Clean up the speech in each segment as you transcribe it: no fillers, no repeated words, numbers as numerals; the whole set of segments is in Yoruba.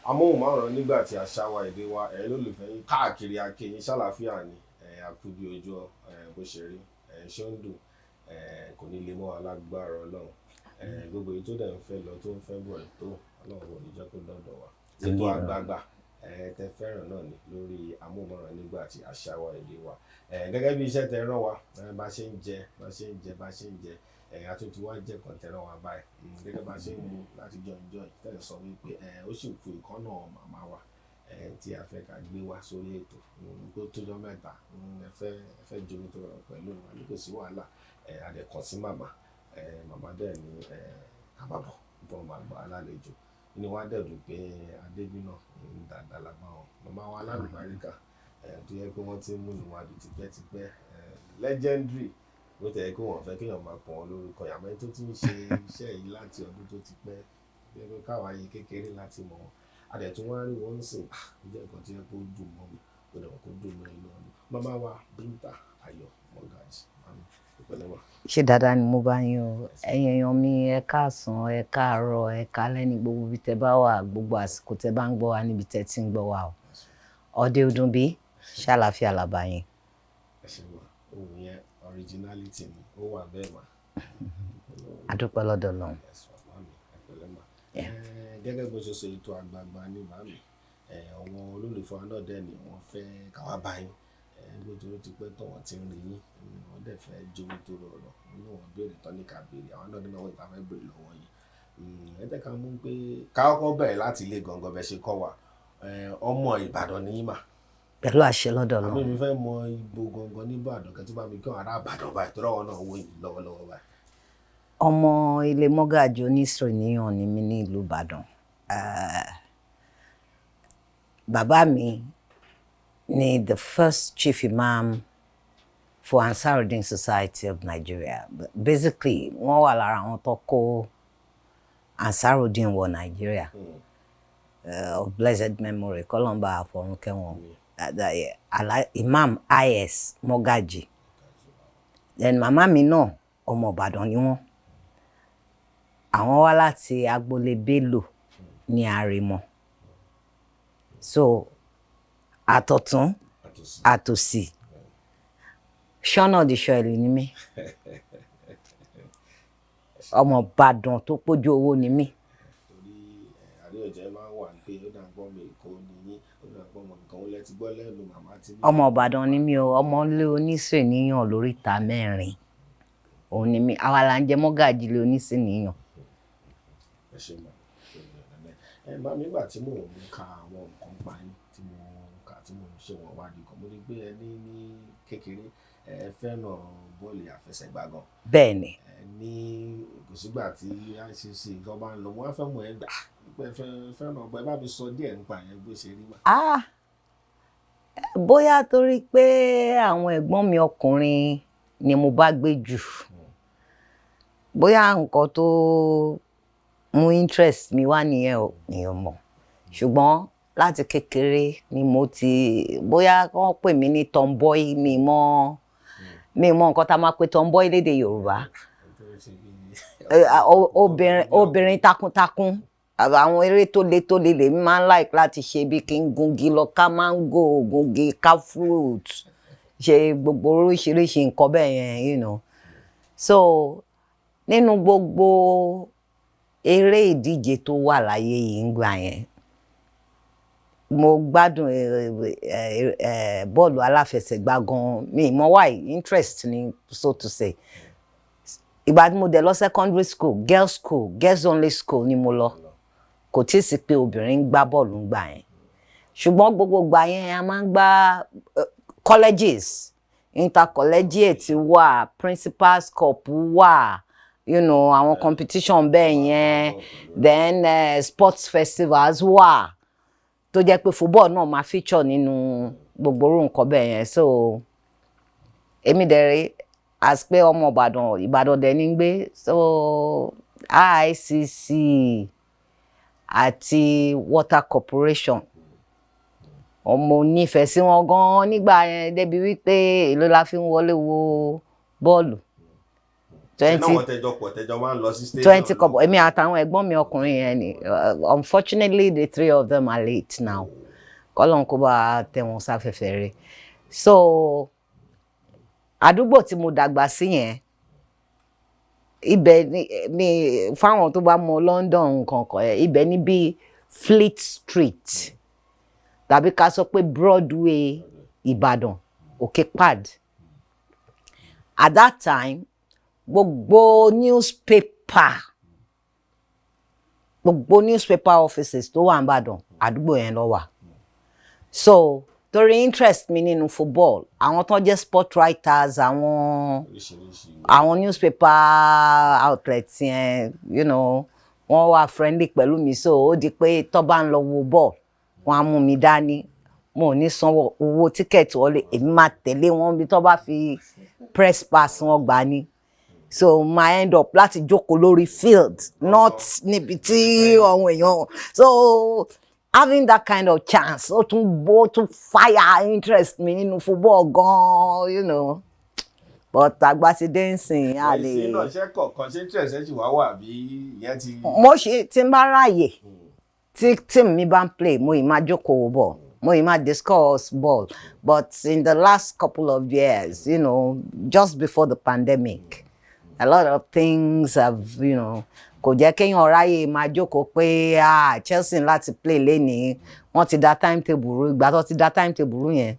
Amóhùnmáwòrán nígbà tí àṣà wa, èdè wa, ẹ̀yin lólùfẹ́ yín káàkiri, akéyín ṣàlàáfíà ni ẹ̀ àkú bí ojú ẹ̀ bó ṣe rí ẹ̀ ṣó ń dùn ẹ̀ kò ní lè mọ́ wa lágbára Ọlọ́run. Ẹ̀ gbogbo èyí tó dẹ̀ ń fẹ́ lọ, tó ń fẹ́ bọ̀ ẹ̀ tó, Ọlọ́run kò ní jẹ́ kó dọ̀dọ̀ wa. Ètò àgbààgbà ẹ̀ tẹ fẹ́ràn náà ni lórí amóhùnmáwòrán nígbà tí àṣà wa, èdè wa. Ẹ̀ gẹ́gẹ́ bí iṣẹ́ tẹ rán wa, ẹ̀ bá ṣe ń jẹ, bá ṣe ń jẹ, bá ṣe ń jẹ, ẹ̀ àtúntò wá jẹ́ kan tẹ rán wa báyìí. Gẹ́gẹ́ bá ṣe ń mu láti jọ ìjọ tẹ̀ sọ wípé ẹ̀ ó sì kú ìkọ́nà màmá wa ẹ̀ tí a fẹ́ ká gbé wá sórí ètò tó tójọ́ mẹ́ta. Ẹ fẹ́ jomi tó rọrùn pẹ̀lú wa ní kò sí wàhálà. Ẹ̀ a dẹ̀ kàn sí màmá. Ẹ̀ màmá dẹ̀ ní ẹ̀ ká má bọ̀ bọ́ máa gbà á lálejò. Inú wa dẹ̀ dùn pé adébí náà dáadáa la bá wọn. Màmá wa alálùbáríkà ẹ̀ tó yẹ pé wọ́n ti ń múnú wa dùn tipẹ́tipẹ́, ẹ̀ legendary bó tẹ̀ kí wọ́n fẹ́ kéèyàn máa pọ̀ wọ́n lórúkọ yàmọ́, ẹni tó ti ń ṣe iṣẹ́ yìí láti ọdún tó ti pẹ́, tó yẹ pé káwa yìí kékeré láti mọ̀ wọ́n. A dẹ̀ tún wá rí wọ́n sìn, ah, ó jẹ́ nǹkan tí ó yẹ kó dùn mọ́ mi, ó dẹ̀ mọ̀ kó dùn mọ́ inú ọdún. Màmá wa Bíńtà Ayọ̀ Mọ́gàjí, màmí, ìpẹ̀lẹ́ wà. Ṣé dáadáa ni mo bá yín o? Ẹ̀yin èèyàn mi, ẹ káàsán, ẹ káàárọ̀, ẹ káalẹ́ ní gbogbo ibi tẹ́ bá wà, gbogbo àsìkò tẹ́ bá ń gbọ́ wa, níbi tẹ́ ti ń gbọ́ wa o. Ọdẹ ọdún bí ṣàlàáfíà làbá yín. Ẹ ṣe wà, ohun yẹn originality ni ó wà bẹ́ẹ̀ mà. Adúpẹ́ lọ́dọ̀ Ọlọ́run. Ẹ̀sùn màmí, ẹ pẹ̀lẹ́ mà. Gẹ́gẹ́ bó ṣe sọ, ètò àgbààgbà ní màmí, àwọn olólùfẹ́ wa náà dẹ̀ ni wọ́n fẹ́ káwá bá yín nítorí ti pẹ́ tọ̀ wọ́n ti ń rí yín, wọ́n dẹ̀ fẹ́ jómi tó rọrọ̀ nínú wọn béèrè tán ní ká béèrè àwọn náà nínú àwọn ìta fẹ́ béèrè lọ́wọ́ yín. Ẹ jẹ́ ká mú pé ká kọ́kọ́ bẹ̀rẹ̀ láti ilé gangan bẹ́ẹ̀ ṣe kọ́ wa. Ọmọ Ìbàdàn ní yín mà? Pẹ̀lú àṣẹ lọ́dọ̀ Àmì Ọlọ́run. mi fẹ́ mọ ibo gangan ní Ìbàdàn kẹ́ tó bá mi kí àwọn ará Ìbàdàn báyìí tó rọ́wọ́ náà wò yín lọ́wọ́lọ́wọ́ báyìí. Ọmọ ilé mọ́gàjì onísòníyàn ni mí ní ìlú Ìbàdàn. Bàbá mi ni the first chief imam for Ansarudeen Society of Nigeria. Basically, wọ́n wà lára àwọn tó kó Ansarudeen wọ Nigeria. Of blessed memory, kọ́lọ́mbà àfọ̀run kẹ́wọn. Imam I.S. Mọ́gàjì. Then màmá mi náà, ọmọ Ìbàdàn ni wọ́n. Àwọn wá láti agboolé Bello ní Àrèmọ. So àtọ̀tún àtòsí. Àtòsì ṣọ́nà òdìṣọ́ ni mí. Ọmọ Ìbàdàn tó pójú owó ni mí. Torí àríyànjiyàn máa ń wà pé ó dà gbọ́ mi Èkó ni yín, ó dà gbọ́ ọmọ nǹkan ó lẹ ti gbọ́ lẹ́nu màmá tí ní. Ọmọ Ìbàdàn ni mí o, ọmọ ilé oníṣèníyàn lóríta mẹ́rin òun ni mí. Àwa là ń jẹ mọ́gàjì ilé oníṣèníyàn. Ẹ ṣe mọ ẹ má nígbà tí mò ń ka àwọn nǹkan pa yín, tí mo ń kà, tí mò ń ṣe wọn wádìí kan, mo rí pé ẹ ní kékeré ẹ fẹ́ràn bọ́ọ̀lù àfẹsẹ̀gbá gan. Bẹ́ẹ̀ ni. Ẹ ní kò sígbà tí ICC nǹkan bá ń lọ, wọ́n á fẹ́ mọ̀ ẹ́ gbà pé ẹ fẹ́ràn ọgbà. Ẹ bá mi sọ díẹ̀ nípa yẹn bó ṣe rí mà. Ah, bóyá torí pé àwọn ẹ̀gbọ́n mi ọkùnrin ni mo bá gbé jù, bóyá nǹkan tó mú interest mi wá nìyẹn o, mi ò mọ̀. Ṣùgbọ́n láti kékeré ni mo ti, bóyá wọ́n pè mí ní tomboy, mi mọ̀ nǹkan tá a máa pe tomboy lédè Yorùbá. Obìnrin, obìnrin takuntakun. Àwọn eré tó le tó le lèmi máa ń like láti ṣe, bí kí n gungi lọ ká mango, gungi ká fruit, ṣe gbogbo oríṣiríṣi nǹkan bẹ́ẹ̀ yẹn. So nínú gbogbo eré ìdíje tó wà láyé yìí ń gbà yẹn, mo gbádùn bọ́ọ̀lù aláfẹsẹ̀gbá gan. Mi mọ̀ why, interest ni, so to say. Ìgbà tí mo dẹ̀ lọ secondary school, girls school, girls only school ni mo lọ. Kò tí ì sí pé obìnrin ń gbá bọ́ọ̀lù ń gbà yẹn, ṣùgbọ́n gbogbo ìgbà yẹn a máa ń gbá colleges, intercollegiate wà, principals cup wà, àwọn competition bẹ́ẹ̀ yẹn. Then sports festivals wà tó jẹ́ pé football náà máa feature nínú gbogbo orú nǹkan bẹ́ẹ̀ yẹn. So èmi dẹ̀ rí as pé ọmọ Ìbàdàn, Ìbàdàn dẹ̀ ní gbé, so IICC àti Water Corporation. Ọmọ onífẹ̀ẹ́ sí wọn gan-an nígbà yẹn, débi wípé èló la fi ń wọlé wo bọ́ọ̀lù? Ṣé náà 20 wọ́n tẹjọ pọ̀, tẹjọ máa ń lọ sí stadium? 20 kọ́bọ̀. Èmi àtàwọn ẹ̀gbọ́n mi ọkùnrin yẹn ni. Unfortunately, the three of them are late now. Kọ́lọ́n kó bá tẹ̀ wọ́n sáfẹ́fẹ́ rẹ̀. So àdúgbò tí mo dàgbà sí yẹn, ibẹ̀ ni fáwọn tó bá mọ London nǹkan kan ẹ̀, ibẹ̀ ní bíi Fleet Street tàbí ká sọ pé Broadway Ìbàdàn, Òkè Pad. At that time, gbogbo newspaper offices tó wà n'Ìbàdàn, àdúgbò yẹn ló wà. So torí interest mi nínú football, àwọn tó jẹ́ sport writers, àwọn Oríṣiríṣi. àwọn newspaper outlets yẹn, wọ́n wà friendly pẹ̀lú mi. So ó di pé tó bá ń lọ wo ball, wọ́n á mú mi dání. Mo ò ní sanwó owó ticket wọlé, èmi máa tẹ̀lé wọn bí tó bá fi press pass wọn gbà ní. So máa end up láti jókòó lórí field, not níbi tí àwọn èèyàn. So having that kind of chance, ó tún fire interest mi nínú football gan-an. But àgbà ti dé ń sìn, a lè. Ìsìn náà, ṣé kọ̀ọ̀kan ṣé interest ẹ̀ sì wá wà bí ìyẹn ti? Mo ṣe, tí n bá ráàyè, tí team mi bá ń play, mo yìí máa jókòó ball, mo yìí máa discuss ball. But in the last couple of years, just before the pandemic, a lot of things have kò jẹ́ kéèyàn ráyè máa jókòó pé, ah, Chelsea láti play lénìí, wọ́n ti da timetable rú. Ìgbà tó ti da timetable rú yẹn,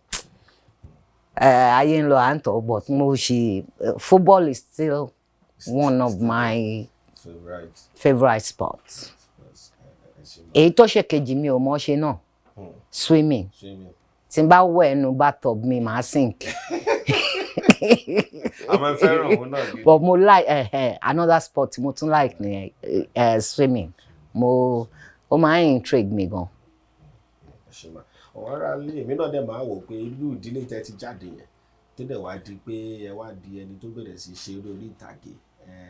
ayé ń lọ à ń tọ̀. But mo ṣe, football is still one of my Favourite. favourite sports. Ẹ ṣe máa. Èyí tó ṣe kejì, mi ò mọ̀ ṣe náà, swimming. Swimming. Tí n bá wẹ̀ ẹnu bathtub mi, màá sink. Àmọ́ ẹ fẹ́ràn òun náà gidi. But mo like another sport tí mo tún like ni swimming. Mo ó máa ń intrigue mi gan. Ẹ ṣe máa. Àwọn ará ilé, èmi náà dẹ̀ máa wò pé irú ìdílé tẹ́ ti jáde yẹn, tó dẹ̀ wá di pé ẹ wá di ẹni tó bẹ̀rẹ̀ sí ṣe eré orí ìtàgé,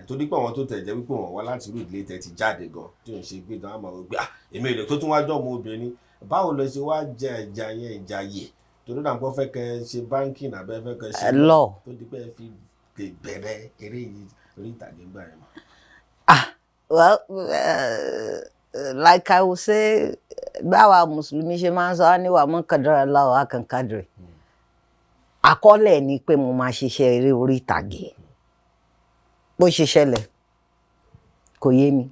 torí pé àwọn tó tẹ̀ jẹ́ wípé wọ́n wá láti irú ìdílé tẹ́ ti jáde gan, tí ò ń ṣe gbé gan, á máa wò pé, ah, èmi èrè tó tún wá jọ́ ọmọ obìnrin, báwo lọ ṣe wá jẹ ìjà yẹn, ìjà yè, torí náà kó fẹ́ kẹ́ ṣe banking àbẹ́ fẹ́ kẹ́ ṣe Law. tó di pé ẹ fi lè bẹ̀rẹ̀ eré yìí, orí ìtàgé gbà yẹn mọ́? Ah, well, like I will say, báwa mùsùlùmí ṣe máa ń sọ, á ní wà mọ́ kàdúrà láwọ̀ akànkàdìrì. Àkọọ́lẹ̀ ni pé mo máa ṣiṣẹ́ eré orí ìtàgé. Bó ṣe ṣẹlẹ̀ kò yé mi.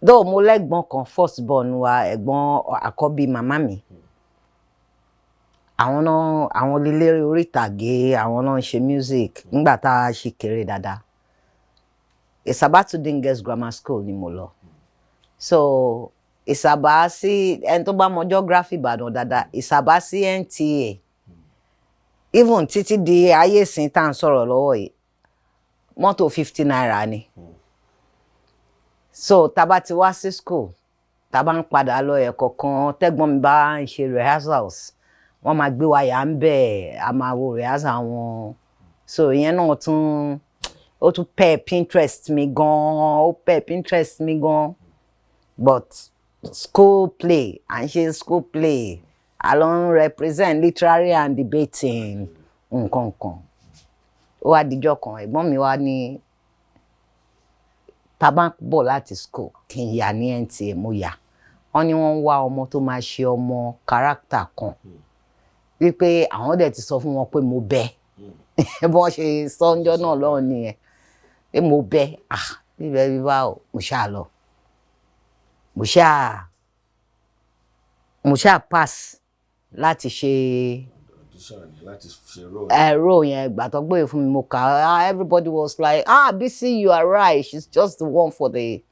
Though mo lẹ́gbọ́n kan, first born wa, ẹ̀gbọ́n àkọ́bí màmá mi. Àwọn náà, àwọn lélẹ́rẹ́ orí ìtàgé, àwọn náà ń ṣe music nígbà tá a ṣì kéré dáadáa. Ìsàbá Tudun Girls Grammar School ni mo lọ. So Ìsàbá sí, ẹni tó bá mọ geography Ìbàdàn dáadáa, Ìsàbá sí NTA, even títí di ayé ìsìn tá à ń sọ̀rọ̀ lọ́wọ́ yìí, mọ́tò ₦50 ni. So tá a bá ti wá sí school, tá a bá ń padà lọ, ẹ̀kọ̀ọ̀kan tẹ́gbọ́n mi bá ń ṣe rehearsals, wọ́n máa gbé wa yà ń bẹ̀, a máa wo rehearsal wọn. So ìyẹn náà tún, ó tún pep interest mi gan, ó pep interest mi gan. But school play, à ń ṣe school play, a lọ ń represent literary and debating, nǹkan kan. Ó wá dijọ́ kan, ẹ̀gbọ́n mi wá ní tá a bá ń bọ̀ láti school, kí n yà ní NTA. Mo yà, wọ́n ní wọ́n ń wá ọmọ tó máa ṣe ọmọ character kan, wípé àwọn dẹ̀ ti sọ fún wọn pé mo bẹ. Bí wọ́n ṣe sọ́njọ́ náà lọ́hùn nìyẹn, pé mo bẹ. Ah, bíbẹ bíbá o, mo ṣáà lọ, mo ṣáà pass láti ṣe Audition ni láti ṣe role. Ẹ role yẹn, ìgbà tó gbé fún mi, mo kà á, everybody was like, "Ah, Bisi, you are right, she's just the one for the."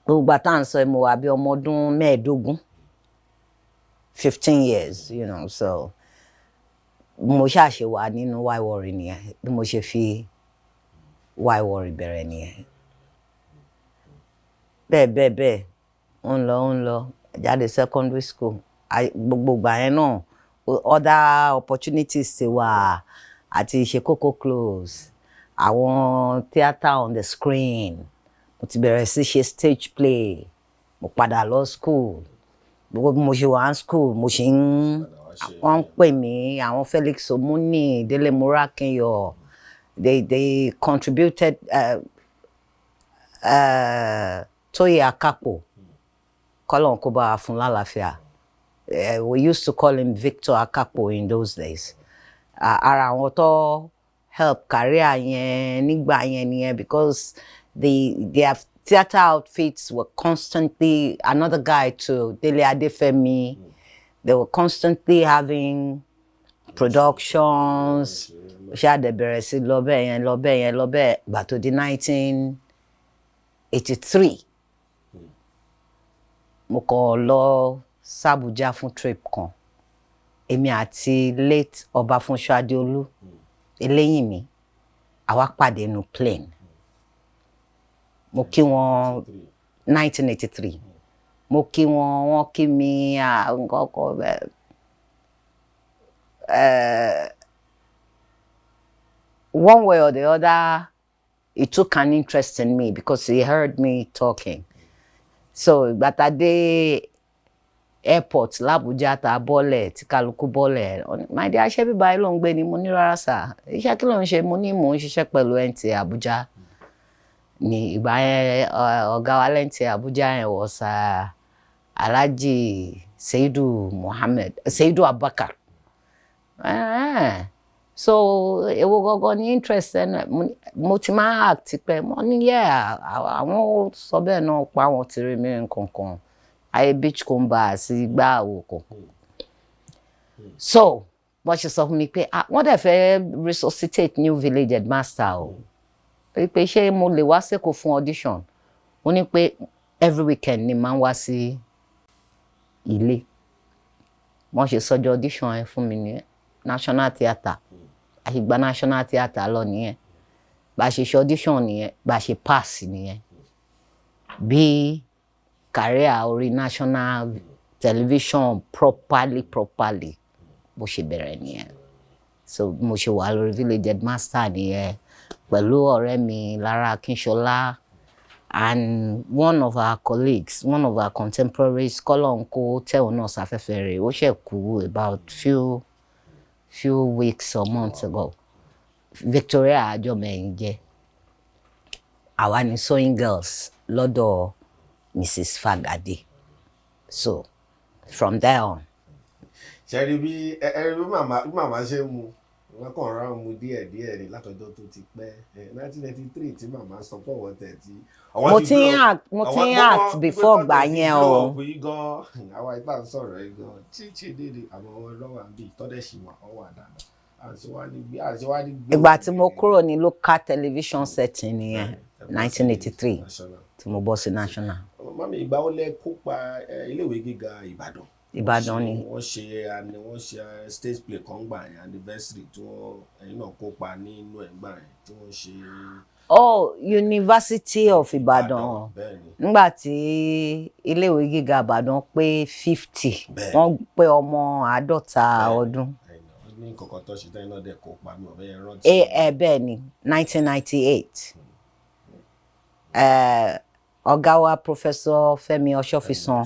Gbogbo àtà ń sọ, mo wà bí ọmọ ọdún 15, 15 years. So mo ṣáà ṣe wà nínú Why Worry nìyẹn. Bí mo ṣe fi Why Worry bẹ̀rẹ̀ nìyẹn. Bẹ́ẹ̀ bẹ́ẹ̀ bẹ́ẹ̀, ó ń lọ, ó ń lọ, jáde secondary school. Gbogbo ìgbà yẹn náà, other opportunities ti wà, àti ṣe Koko Close, Àwọn theatre on the screen, mo ti bẹ̀rẹ̀ sí ṣe stage play. Mo padà lọ school. Gbogbo bí mo ṣe wà ní school, mo ṣe ń Padà wá ṣe. Wọ́n ń pè mí. Àwọn Felix Omuni, Délé Morákinyọ̀, they contributed. Tóyè Akápò, kọ́lọ́un kó bá wa fún lálàáfíà. We used to call him Victor Akapo in those days. Ara àwọn tó help career yẹn nígbà yẹn nìyẹn, because their theatre outfits were constantly, another guy too, Dele Adefemi, they were constantly having productions. Ṣáà dẹ̀ bẹ̀rẹ̀ sí lọ bẹ́ẹ̀ yẹn, lọ bẹ́ẹ̀ yẹn, lọ bẹ́ẹ̀. Gbà tó di 1983, mo kàn lọ s'Abuja fún trip kan, èmi àti late Ọbáfúnṣọ́ Adéolú Eléyìnmí. Àwa pàdé nínú plane. Mo kí wọn. 1983. Mo kí wọn, wọ́n kí mi. Nǹkan kan bẹ́ẹ̀. One way or the other, he took an interest in me because he heard me talking. So ìgbà tá a dé airport l'Abuja, tá a bọ́lẹ̀, tí kálukú bọ́lẹ̀, ó ní, "My dear, ṣé bíbá yìí ló ń gbé ni?" Mo ní, "Rárá sà." "Iṣẹ́ kí ló ń ṣe?" Mo ní mò ń ṣiṣẹ́ pẹ̀lú NTA Abuja. Ní ìgbà yẹn, ọ̀gá wa l'NTA Abuja yẹn was Alhaji Seidu Mohammed Seidu Abubakar. So èwo gangan ni interest ẹ náà? Mo ti máa act tipẹ́. Mo ní, "Yeah." Àwọn sọ bẹ́ẹ̀ náà pa àwọn ti rí mi nǹkankan ayé beachcomber sí gbá àwò kan. So wọ́n ṣe sọ fún mi pé, ah, wọ́n dẹ̀ fẹ́ resuscitate new village headmaster o, pé ṣé mo lè wá sẹ́kọ̀ọ́ fún audition. Mo ní pé every weekend ni máa ń wá sí ilé. Wọ́n ṣe sọ́jọ́ audition yẹn fún mi ní National Theatre. Àṣìgbà National Theatre lọ nìyẹn. Bá a ṣe ṣe audition nìyẹn, bá a ṣe pass nìyẹn. Bí career orí national television properly properly bó ṣe bẹ̀rẹ̀ nìyẹn. So mo ṣe wà lórí village headmaster nìyẹn pẹ̀lú ọ̀rẹ́ mi Lára Akínṣọlá and one of our colleagues, one of our contemporaries, kọ́lọ́un kó tẹ̀wọ̀n náà sáfẹ́fẹ́ rẹ̀. Ó ṣẹ̀ kú about few weeks or months ago, Victoria Àjọmẹ̀yìn jẹ́. Àwa ni sewing girls lọ́dọ̀ Mrs. Fagade. So from there on. Ṣe rí bí ẹ rí bí màmá ṣe ń mu, wọn kàn rán mu díẹ̀ díẹ̀ ni látọjọ́ tó ti pẹ́. 1993 tí màmá sọ pé ọwọ́ tẹ̀ tí. Mo ti ń act before gbà yẹn o. O àwa ìta ń sọ̀rọ̀ yìí gan chíchì dédé, àwọn ọmọ ọlọ́wà ń bì tọ́dẹ̀ sì wà, wọ́n wà dáadáa, àti wá ní gbé. Ìgbà tí mo kúrò ní local television setting nìyẹn, 1983, tí mo bọ́ sí national. Mummy, ìgbà wo lẹ kópa iléèwé gíga Ìbàdàn? Ìbàdàn ni. Wọ́n ṣe stage play kan gbà yẹn, anniversary, tí wọ́n, ẹ̀yin náà kópa nínú ẹ̀ gbà yẹn tí wọ́n ṣe. Oh, University of Ìbàdàn. Bẹ́ẹ̀ni. Nígbà tí iléèwé gíga Ìbàdàn pé 50, wọ́n pé ọmọ 50 ọdún. Ní nǹkan tó ṣe tẹ́yìn náà dẹ̀ kópa, mi ò bẹ́ẹ̀ rántí. Ẹ bẹ́ẹ̀ ni, 1998, ọ̀gá wa Professor Fẹ́mi Ọ̀ṣọ́fisàn,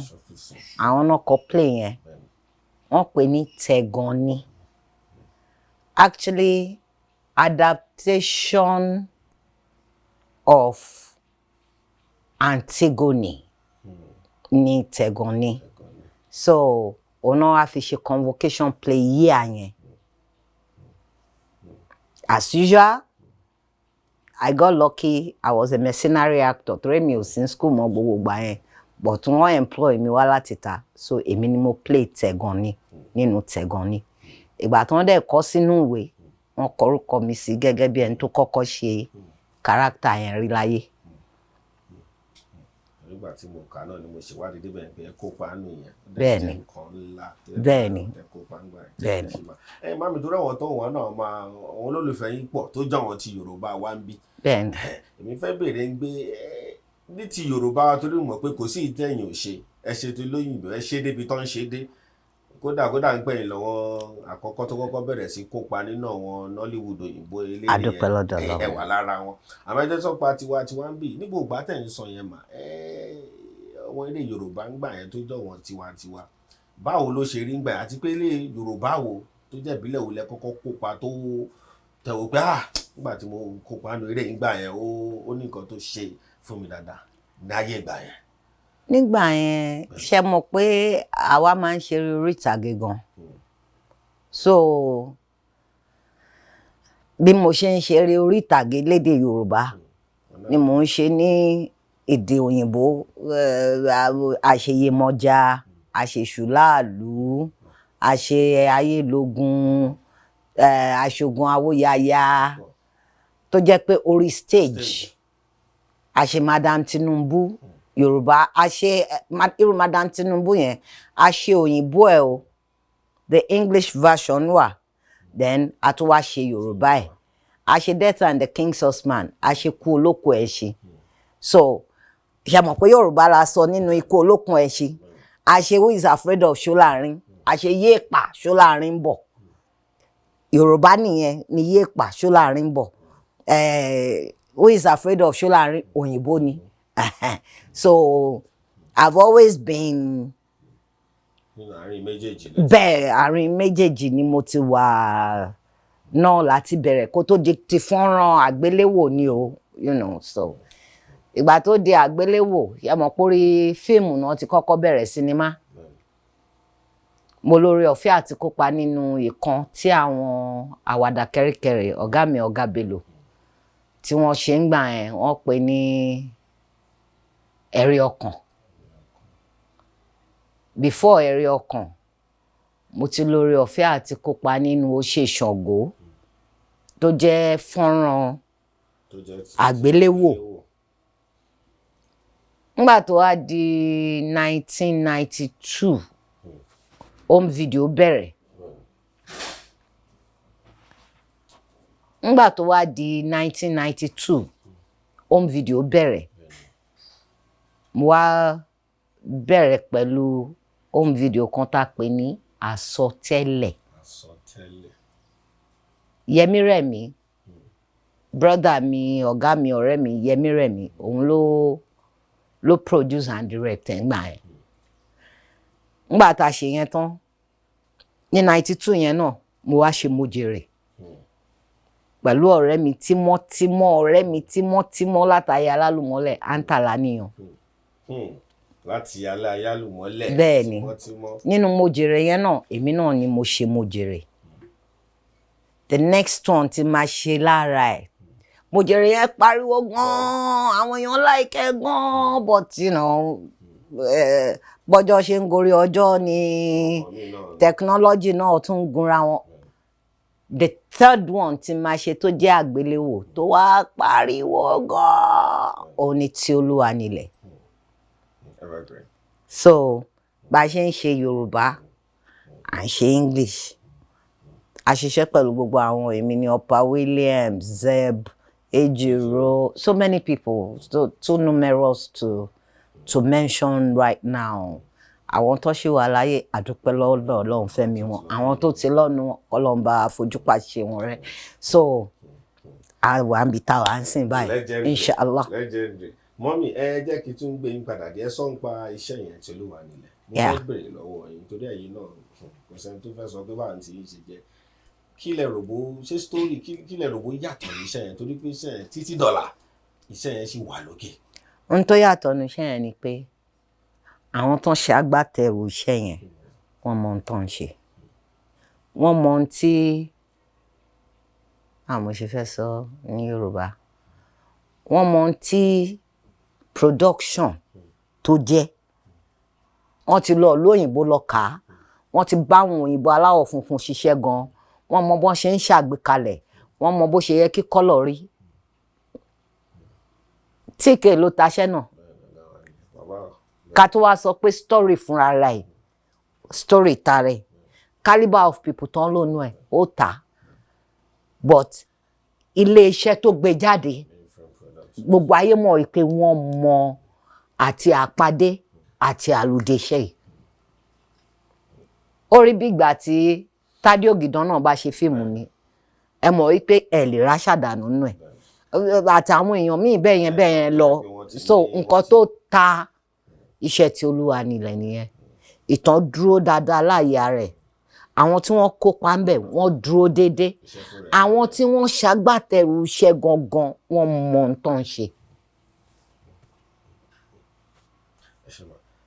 àwọn náà kọ play yẹn. Wọ́n pè ní Tẹ̀gànni. Actually, adaptation of Antigone ní Tẹ̀gànni. So òun náà wá fi ṣe convocation play year yẹn. As usual, I got lucky. I was a mercenary actor torí mi ò sí ní school mọ́ gbogbo ìgbà yẹn, but wọ́n employ mi wá láti ta. So èmi ni mo play Tẹ̀gànni nínú Tẹ̀gànni. Ìgbà tí wọ́n dẹ̀ kọ sínú ìwé, wọ́n kọ orúkọ mi sí gẹ́gẹ́ bí ẹni tó kọ́kọ́ ṣe character yẹn rí láyé. Nígbà tí mo kà náà ni mo ṣèwádìí débẹ̀ pé ẹ kópa nù yẹn. Bẹ́ẹ̀ni. Nǹkan ńlá. Bẹ́ẹ̀ni. Ẹ kópa ńgbà yẹn. Bẹ́ẹ̀ni. Ẹ má mi torí àwọn tó wọn náà máa, àwọn olólùfẹ́ yín pọ̀ tó jẹ́ àwọn ti Yorùbá wa ń bí. Bẹ́ẹ̀ni. Èmi fẹ́ béèrè ń gbé ní ti Yorùbá wa, torí mo mọ̀ pé kò sí ìtẹ̀yìn ò ṣe, ẹ ṣe tó lóyìnbó, ẹ ṣe débi tó ń ṣe dé. Kódà ń pẹ̀yìn lọ́wọ́ àkọ́kọ́ tó kọ́kọ́ bẹ̀rẹ̀ sí kópa nínú àwọn Nollywood òyìnbó eléré. A dúpẹ́ lọ́dọ̀ yẹn, Ọlọ́run. Ẹ wà lára wọn. Àmọ́ ẹjọ́ sọ́pa tiwa ń bì nígbà ògbà tẹ̀ ń sọ yẹn mà, àwọn eré Yorùbá ń gbà yẹn tó jọ wọn tiwantiwa, báwo ló ṣe rí ń gbà yẹn? Àti pé eré Yorùbá wo tó jẹ́ ìbílẹ̀ wo lẹ kọ́kọ́ kópa tó tẹ̀wọ́ pé, ah, nígbà tí mo kópa nínú eré yìí gbà yẹn, ó ní nǹkan tó ṣe fún mi dáadáa ní ayé ìgbà yẹn? Nígbà yẹn, ṣe mọ̀ pé àwa máa ń ṣeré orí ìtàgé gan. So bí mo ṣe ń ṣeré orí ìtàgé lédè Yorùbá ni mò ń ṣe ní èdè òyìnbó. Àṣeyemọja, àṣeṣùláàlú, àṣe ayélogun, àṣogun awóyaya, tó jẹ́ pé orí stage, àṣe Madam Tinubu Yorùbá, àṣe irú Madam Tinubu yẹn, àṣe òyìnbó ẹ o, the English version wà, then a tún wá ṣe Yorùbá ẹ. A ṣe Death and the King's Horseman, a ṣe Kú Olóko Ẹṣin. So ṣe mọ̀ pé Yorùbá la sọ nínú Ikú Olókun Ẹṣin. A ṣe Who Is Afraid of Ṣọlárin, a ṣe Yéèpà Ṣọlárin bọ̀. Yorùbá nìyẹn ni Yéèpà Ṣọlárin bọ̀. Who Is Afraid of Ṣọlárin, òyìnbó ni. So I've always been Nínú àárín méjèèjì lẹ. Bẹ́ẹ̀, àárín méjèèjì ni mo ti wà náà láti bẹ̀rẹ̀ kó tó di ti fọ́nrán àgbéléwò ni o. So ìgbà tó di àgbéléwò, yẹ mọ̀ pé orí fíìmù náà ti kọ́kọ́ bẹ̀rẹ̀ sinimá. Mo lórí ọ̀fẹ́ àti kópa nínú ìkan tí àwọn Àwàdà Kẹ́ríkẹ́rí, ọ̀gá mi, Ọ̀gá Bello, tí wọ́n ṣe ń gbà yẹn, wọ́n pè ní Ẹ̀rí Ọkàn. Before Ẹ̀rí Ọkàn, mo ti lórí ọ̀fẹ́ àti kópa nínú Ó Ṣe Ṣàngó, tó jẹ́ fọ́nrán tó jẹ́ ti àgbéléwò. Nígbà tó wá di 1992, home video bẹ̀rẹ̀. Nígbà tó wá di 1992, home video bẹ̀rẹ̀. Mo wá bẹ̀rẹ̀ pẹ̀lú home video kan tá a pè ní Àsọtẹ́lẹ̀. Àsọtẹ́lẹ̀. Yẹmí Rẹ̀mí, brother mi, ọ̀gá mi, ọ̀rẹ́ mi, Yẹmí Rẹ̀mí, òun ló produce and direct ẹ̀ ńgbà yẹn. Ńgbà tá a ṣe yẹn tán ní 92 yẹn náà, mo wá ṣe Mojèrè pẹ̀lú ọ̀rẹ́ mi tímọ́tímọ́, ọ̀rẹ́ mi tímọ́tímọ́ látàyè alálùmọ́lẹ̀, Antala níyàn. Láti alẹ́ ayálùmọ́lẹ̀. Bẹ́ẹ̀ ni. Tímọ́tímọ́. Nínú Mojèrè yẹn náà, èmi náà ni mo ṣe Mojèrè. The next one tí máa ṣe lára ẹ̀, Mojèrè yẹn pariwo gan-an, àwọn èèyàn like ẹ́ gan-an, but bọ́jọ́ ṣe ń gorí ọjọ́ ni ọmọ mi náà technology náà tún ń gunra wọn. The third one tí máa ṣe tó jẹ́ àgbéléwò tó wá pariwo gan-an, òun ni Tí Olúwa Nílẹ̀. Evergreen. So bá a ṣe ń ṣe Yorùbá, à ń ṣe English, a ṣiṣẹ́ pẹ̀lú gbogbo àwọn, èmi ní Opa Williams, Zeb Ejiro, so many people, so too numerous to mention right now. Àwọn tó ṣì wà láyé, àdúpẹ́ lọ́dọ̀ Ọlọ́run fẹ́mi wọn. Àwọn tó ti lọ́nu, Ọlọ́run bá fojúpa ṣe wọn rẹ́. So a wà níbi tá a wà ń sìn báyìí. Legendary. Inshallah. Legendary. Mummy, ẹ jẹ́ kí n tún gbé yín padà díẹ̀ sọ́n pa iṣẹ́ yẹn Tí Olúwa Nílẹ̀. Mo Yeah. fẹ́ béèrè lọ́wọ́ yín torí ẹ̀yin náà, kò sẹ́ni tó fẹ́ sọ pé báà tí yín ṣe jẹ́. Kí lẹ rò bó ṣe story, kí lẹ rò bó yàtọ̀ ní iṣẹ́ yẹn, torí pé iṣẹ́ yẹn títí dọ̀là, iṣẹ́ yẹn sì wà lókè? Ohun tó yàtọ̀ ní iṣẹ́ yẹn ni pé àwọn tó ń ṣe agbátẹrù iṣẹ́ yẹn, wọ́n mọ ohun tó ń ṣe, wọ́n mọ ohun tí àwọn ṣe fẹ́ sọ ní Yorùbá, wọ́n mọ ohun tí production tó jẹ́. Wọ́n ti lọ ìlú òyìnbó lọ kà á, wọ́n ti bá àwọn òyìnbó aláwọ̀ funfun ṣiṣẹ́ gan, wọ́n mọ bọ́n ṣe ń ṣàgbékalẹ̀, wọ́n mọ bó ṣe yẹ kí colour rí. TK ló taṣẹ́ náà. Bàbá. Ká tó wá sọ pé story fúnra rẹ̀, story ta rẹ̀, calibre of people tán lónú ẹ̀ ó tà á, but ilé iṣẹ́ tó gbé jáde, Mainframe Production. Gbogbo ayé mọ̀ pé wọ́n mọ àti àpàdé àti àlùdé iṣẹ́ yìí. Ó rí bí ìgbà tí Tádé Ògìdán náà bá ṣe fíìmù ni, ẹ mọ̀ wípé ẹ lè ráṣàdànù nù ẹ̀ àtàwọn èèyàn míì bẹ́ẹ̀ yẹn bẹ́ẹ̀ yẹn lọ. So nǹkan tó ta iṣẹ́ tí Olúwa nílẹ̀ nìyẹn. Ìtàn dúró dáadáa láàyè ara ẹ̀, àwọn tí wọ́n kópa ń bẹ̀ wọ́n dúró déédéé, àwọn tí wọ́n ṣagbátẹrù iṣẹ́ gangan wọ́n mọ ohun tó ń ṣe.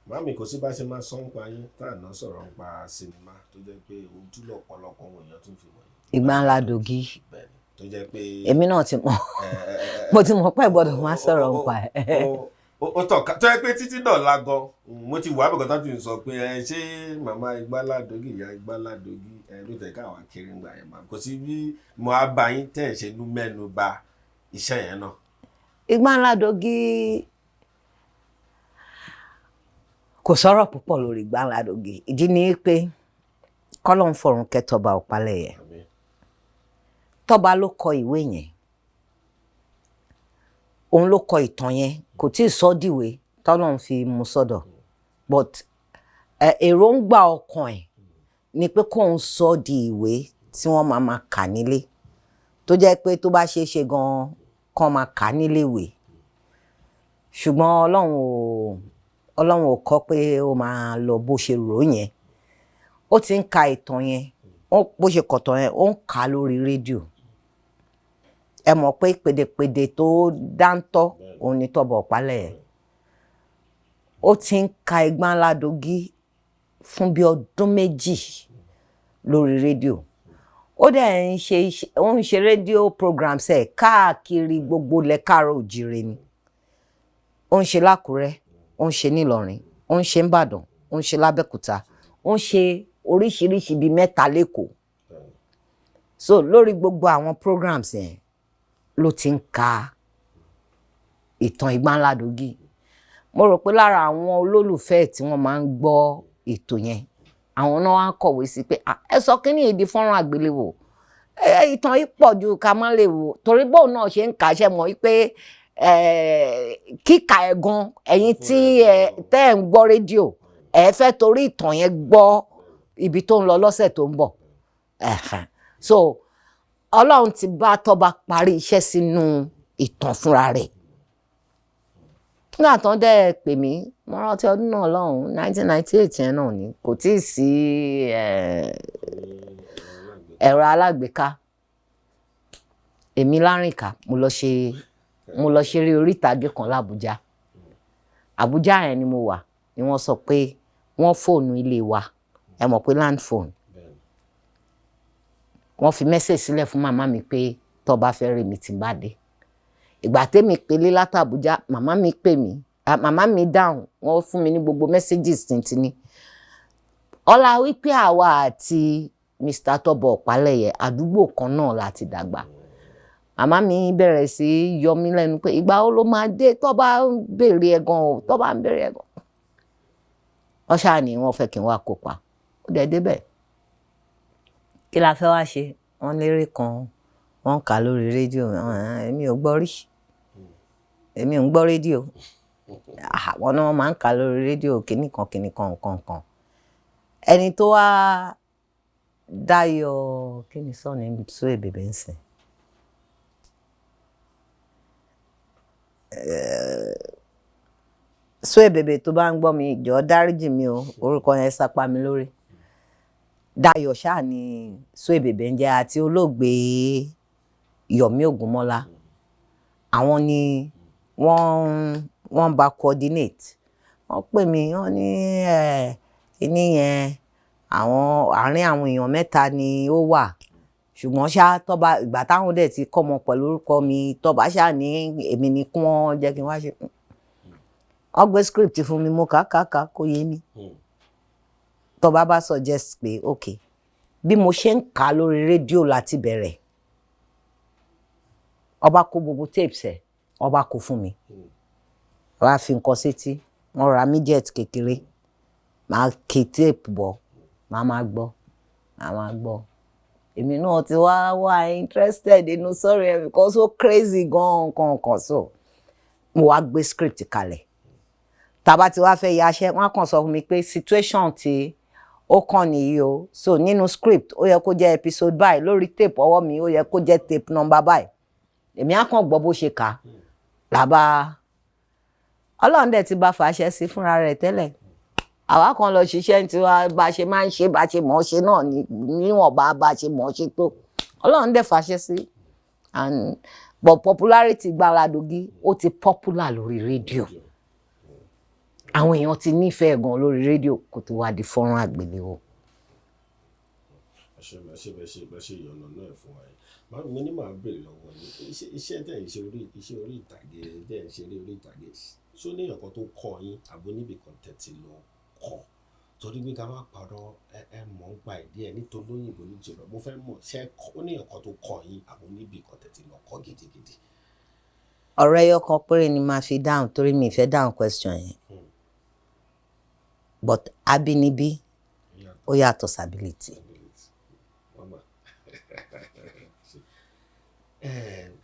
Màámi, kò sí bá ṣe máa sọ ń pa yín tá à ná sọ̀rọ̀ ń pa sinimá tó jẹ́ pé ojú lọ̀pọ̀lọpọ̀ àwọn èèyàn tún fi wọ̀nyí. Ìgbà Ńlá Dògí. Bẹ́ẹ̀ni, tó jẹ́ pé. Èmi náà ti mọ̀, mo ti mọ̀ pé gbọ́dọ̀ máa sọ̀rọ̀ ń pa ẹ̀. Ó tọ̀ tó yẹ pé títí dọ̀la gan mo ti wà bẹ̀kọ́ tó ti sọ pé ẹ ṣé màmá Ìgbàládògí, ìyá Ìgbàládògí ẹ ló tẹ̀ káwa kiri ń gbà yẹn mà kò sí bí mo á bá yín tẹ̀ ṣe nú mẹ́nu bà iṣẹ́ yẹn náà. Ìgbàládògí, kò sọ̀rọ̀ púpọ̀ lórí Ìgbàládògí. Ìdí ni pé kọ́lọ́n fọ̀run kẹ́ Tọ́ba Ọ̀pálẹ̀yẹ. Tọ́ba ló kọ ìwé yẹn, òun ló kọ ìtàn yẹn, kò tí ì sọ dìwé tọ́lọ́run fi mú sọ́dọ̀, but èròǹgbà ọkàn ẹ̀ ni pé kóun sọ di ìwé tí wọ́n máa máa kà nílé, tó jẹ́ pé tó bá ṣeé ṣe gan-an kán máa kà nílé ìwé. Ṣùgbọ́n Ọlọ́run ò kọ́ pé ó máa lọ bó ṣe rò ó yẹn. Ó ti ń ka ìtàn yẹn, bó ṣe kọ̀tàn yẹn, ó ń kà á lórí rédíò. Ẹ mọ̀ pé pèdèpèdè tó dáńtọ́ òun ni Tọ́ba Ọ̀pálẹ̀yẹ. Ó ti ń ka Ìgbàládògí fún bí ọdún 2 lórí rédíò. Ó dẹ̀ ń ṣe, ó ń ṣe rédíò programs ẹ̀ káàkiri gbogbo ilẹ̀ káàárọ̀ òjìrè ni. Ó ń ṣe l'Ákúrẹ́, ó ń ṣe n'Ìlọrin, ó ń ṣe n'Ìbàdàn, ó ń ṣe l'Ábẹ́òkúta, ó ń ṣe oríṣiríṣi bíi 3 l'Ékòó. So lórí gbogbo àwọn programs yẹn ló ti ń ka ìtàn Ìgbàládògí. Mo rò pé lára àwọn olólùfẹ́ tí wọ́n máa ń gbọ́ ètò yẹn, àwọn náà wá ń kọ̀wé sí pé ẹ sọ kí ní èdè fọ́nrán àgbéléwò, ìtàn yìí pọ̀ ju ká má lè wò, torí bóun náà ṣe ń kà ṣe mọ̀ wípé kíkà ẹ̀ gan, ẹ̀yin tí tẹ́ ẹ̀ ń gbọ́ rédíò ẹ fẹ́ torí ìtàn yẹn gbọ́ ibi tó ń lọ lọ́sẹ̀ tó ń bọ̀. So Ọlọ́run ti bá Tọ́ba parí iṣẹ́ sínú ìtàn fúnra rẹ̀. Nígbà tán dẹ́ pè mí, mo rántí ọdún náà lọ́hùn, 1998 yẹn náà ni, kò tíì sí ẹ̀rọ alágbèéká. Èmi Lárìnká, mo lọ ṣeré orí ìtàgé kan l'Àbújá. Àbújá yẹn ni mo wà, ni wọ́n sọ pé wọ́n fóònù ilé wa. Ẹ mọ̀ pé land phone. Wọ́n fi message sílẹ̀ fún màmá mi pé Tọ́ba fẹ́ rí mi tí n bá dé. Ìgbà tẹ́mi pélé látàbújá, màmá mi pè mí, màmá mi dáhùn, wọ́n fún mi ní gbogbo messages tìǹtìǹ. Ọlá wípé àwa àti Mr. Tọ́ba Ọ̀pálẹ̀yẹ àdúgbò kan náà la ti dàgbà. Màmá mi bẹ̀rẹ̀ sí í yọ mí lẹ́nu pé ìgbà wo ló máa dé, Tọ́ba ń béèrè ẹ̀ gan o, Tọ́ba ń béèrè ẹ̀ gan. Wọ́n ṣáà ní wọ́n fẹ́ kí n wá kópa. Ó dẹ̀ débẹ̀. Kí la fẹ́ wá ṣe? Wọ́n lérè kan, wọ́n ń kà lórí rédíò, èmi ò gbọ́ rí. Èmi ò ń gbọ́ rédíò. Àwọn náà máa ń kà lórí rédíò kíní kan kíní kan nǹkan kan. Ẹni tó wá Dayọ̀ kí ni sọ́ọ̀nì Suwe Bèbè ń sìn. Suwe Bèbè tó bá ń gbọ́ mi, jọ̀ọ́ dáríjì mi o, orúkọ yẹn sápá mi lórí. Dayọ̀ ṣáà ni Suwe Bèbè ń jẹ́ àti olóògbé Yomi Ògúnmọ́lá. Àwọn ni wọ́n bá coordinate. Wọ́n pè mí, wọ́n ní kíní yẹn, àwọn àárín àwọn èèyàn 3 ni ó wà. Ṣùgbọ́n ṣá Tọ́ba, ìgbà táwọn dẹ̀ ti kọ́ mọ pẹ̀lú orúkọ mi, Tọ́ba ṣáà ní èmi ni kí wọ́n jẹ́ kí n wá ṣe. Wọ́n gbé script fún mi, mo kà kà kà kó yé mi. Tọ́ba bá suggest pé okay, bí mo ṣe ń kà lórí rédíò láti bẹ̀rẹ̀. Ọba kó gbogbo tapes ẹ̀, ọba kó fún mi. Wọ́n á fi nǹkan sétí, wọ́n ra midget kékeré, màá ké tape bọ̀, màá máa gbọ́, màá máa gbọ́. Èmi náà ti wá wá interested nínú story ẹ̀ because ó crazy gan kan kan so. Mo wá gbé script kalẹ̀. Tàbá tí wá fẹ́ ya iṣẹ́, wọ́n á kàn sọ fún mi pé situation tí Ó kàn nìyí o. So nínú script, ó yẹ kó jẹ́ episode báyìí, lórí tape ọwọ́ mi, ó yẹ kó jẹ́ tape number báyìí. Èmi á kàn gbọ́ bó ṣe kà á làbá. Ọlọ́run dẹ̀ ti bá fàṣẹ sí fúnra rẹ̀ tẹ́lẹ̀. Àwa kan lọ ṣiṣẹ́ ní tiwa, bá a ṣe máa ń ṣe, bá a ṣe mọ̀ ọ́ ṣe náà ní níwọ̀nba bá a ṣe mọ̀ ọ́ ṣe tó. Ọlọ́run dẹ̀ fàṣẹ sí. And but popularity Gbaladogi, ó ti popular lórí rédíò, àwọn èèyàn ti nífẹ̀ẹ́ gan lórí rédíò kó tó wá di fọ́nrán àgbéléwò. Ẹ ṣe, ẹ ṣe, bẹ ṣe, bẹ ṣe ìyọ̀nà náà fún wa yìí. Mo ní màá béèrè lọ́wọ́ yín, iṣẹ́ tẹ̀ ń ṣe, orí iṣẹ́ orí ìtàgé tẹ̀ ń ṣe, eré orí ìtàgé, ṣó ní èèyàn kan tó kọ́ yín, àbó níbì kan tẹ̀ ti lọ kọ́? Torí pé ká má parọ́, ẹ mọ̀ ń pa ìdí ẹ̀ nítorí òyìnbó ní jùlọ. Mo fẹ́ mọ̀, ṣé ó ní èèyàn kan tó kọ́ yín, àbó níbì kan tẹ̀ ti lọ kọ́ gidigidi? Ọ̀rọ̀ ẹyọ kan péré ni màá fi dáhùn, torí mi ì fẹ́ dáhùn question yẹn, but abínibí ó yàtọ̀ sí ability. Mama.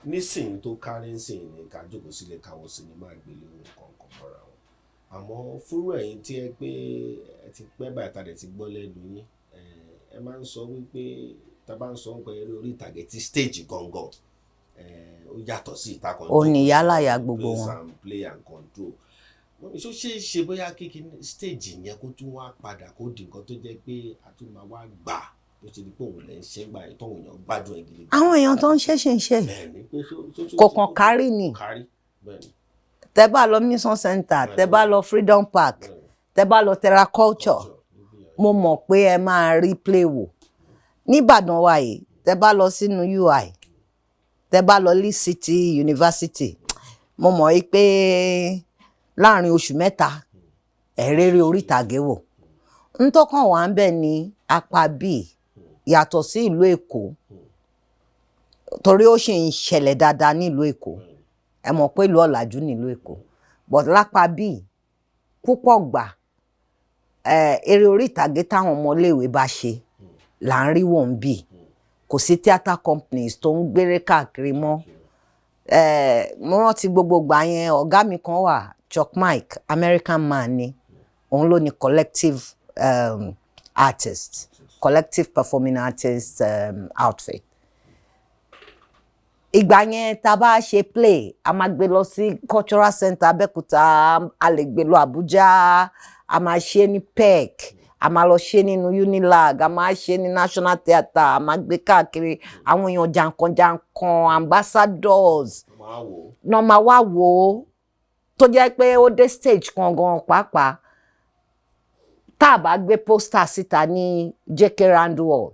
Nísìnyí tó kárí nísìnyí ni ká jókòó sílé, káwọn sinimá àgbéléwò kọ̀ọ̀kan mọ́ra wọn. Àmọ́ fúrú ẹ̀yin tí ẹ pé ẹ ti pẹ́ báyìí, tá dẹ̀ ti gbọ́ lẹ́nu yín, ẹ máa ń sọ wípé tá a bá ń sọ nípa eré orí ìtàgé tí stage gangan, ó yàtọ̀ sí ìta kan. Ó ní yálàyà gbogbo wọn. Place and play and control. Ṣó ṣe é ṣe bóyá kékeré stage yẹn kó tún wá padà, kó di nǹkan tó jẹ́ pé a tún máa wá gbà bó ṣe di pé òun lẹ̀ ń ṣe gbà yẹn, tóun èèyàn gbádùn ẹ̀ gidi? Àwọn èèyàn tó ń ṣe ṣe ń ṣe. Bẹ́ẹ̀ni, pé ṣó Kò kàn kárí ni. Kárí, bẹ́ẹ̀ni. Tẹ bá lọ Mission Center, tẹ bá lọ Freedom Park, tẹ bá lọ Terra Culture, mo mọ̀ pé ẹ máa rí play wò. Nìbàdàn wa yìí, tẹ bá lọ sínú UI, tẹ bá lọ Lee City University, mo mọ̀ yìí pé láàrin oṣù 3, ẹ̀rẹ́rẹ́ orí ìtàgé wò. Ntọ́kàn wà ń bẹ̀ ní apá bíi yàtọ̀ sí ìlú Èkó, torí ó sì ń ṣẹlẹ̀ dáadáa nílùú Èkó. Ẹ mọ̀ pé ìlú ọ̀làjú nílùú Èkó, but lápá bíi púpọ̀ gbà, eré orí ìtàgé táwọn ọmọléèwé bá ṣe là ń rí wọ̀n bì. Kò sí theatre companies tó ń gbére káàkiri mọ́. Mo rántí gbogbo gbà yẹn, ọ̀gá mi kan wà, Chuck Mike, American man ni. Òun ló ní collective artist, collective performing artist outfit. Ìgbà yẹn, tá a bá ṣe play, a máa gbé lọ sí Cultural Center Abẹ́òkúta, a lè gbé lọ Àbújá, a máa ṣe ní PEC, a máa lọ ṣe nínú Unilag, a máa ṣe ní National Theatre, a máa gbé káàkiri. Àwọn èèyàn jàǹkànjàǹkàn, ambassadors máa wò ó. Náà máa wá wò ó, tó jẹ́ pé ó dé stage kan gan pàápàá, tá a bá gbé poster síta ní JK Randle Hall,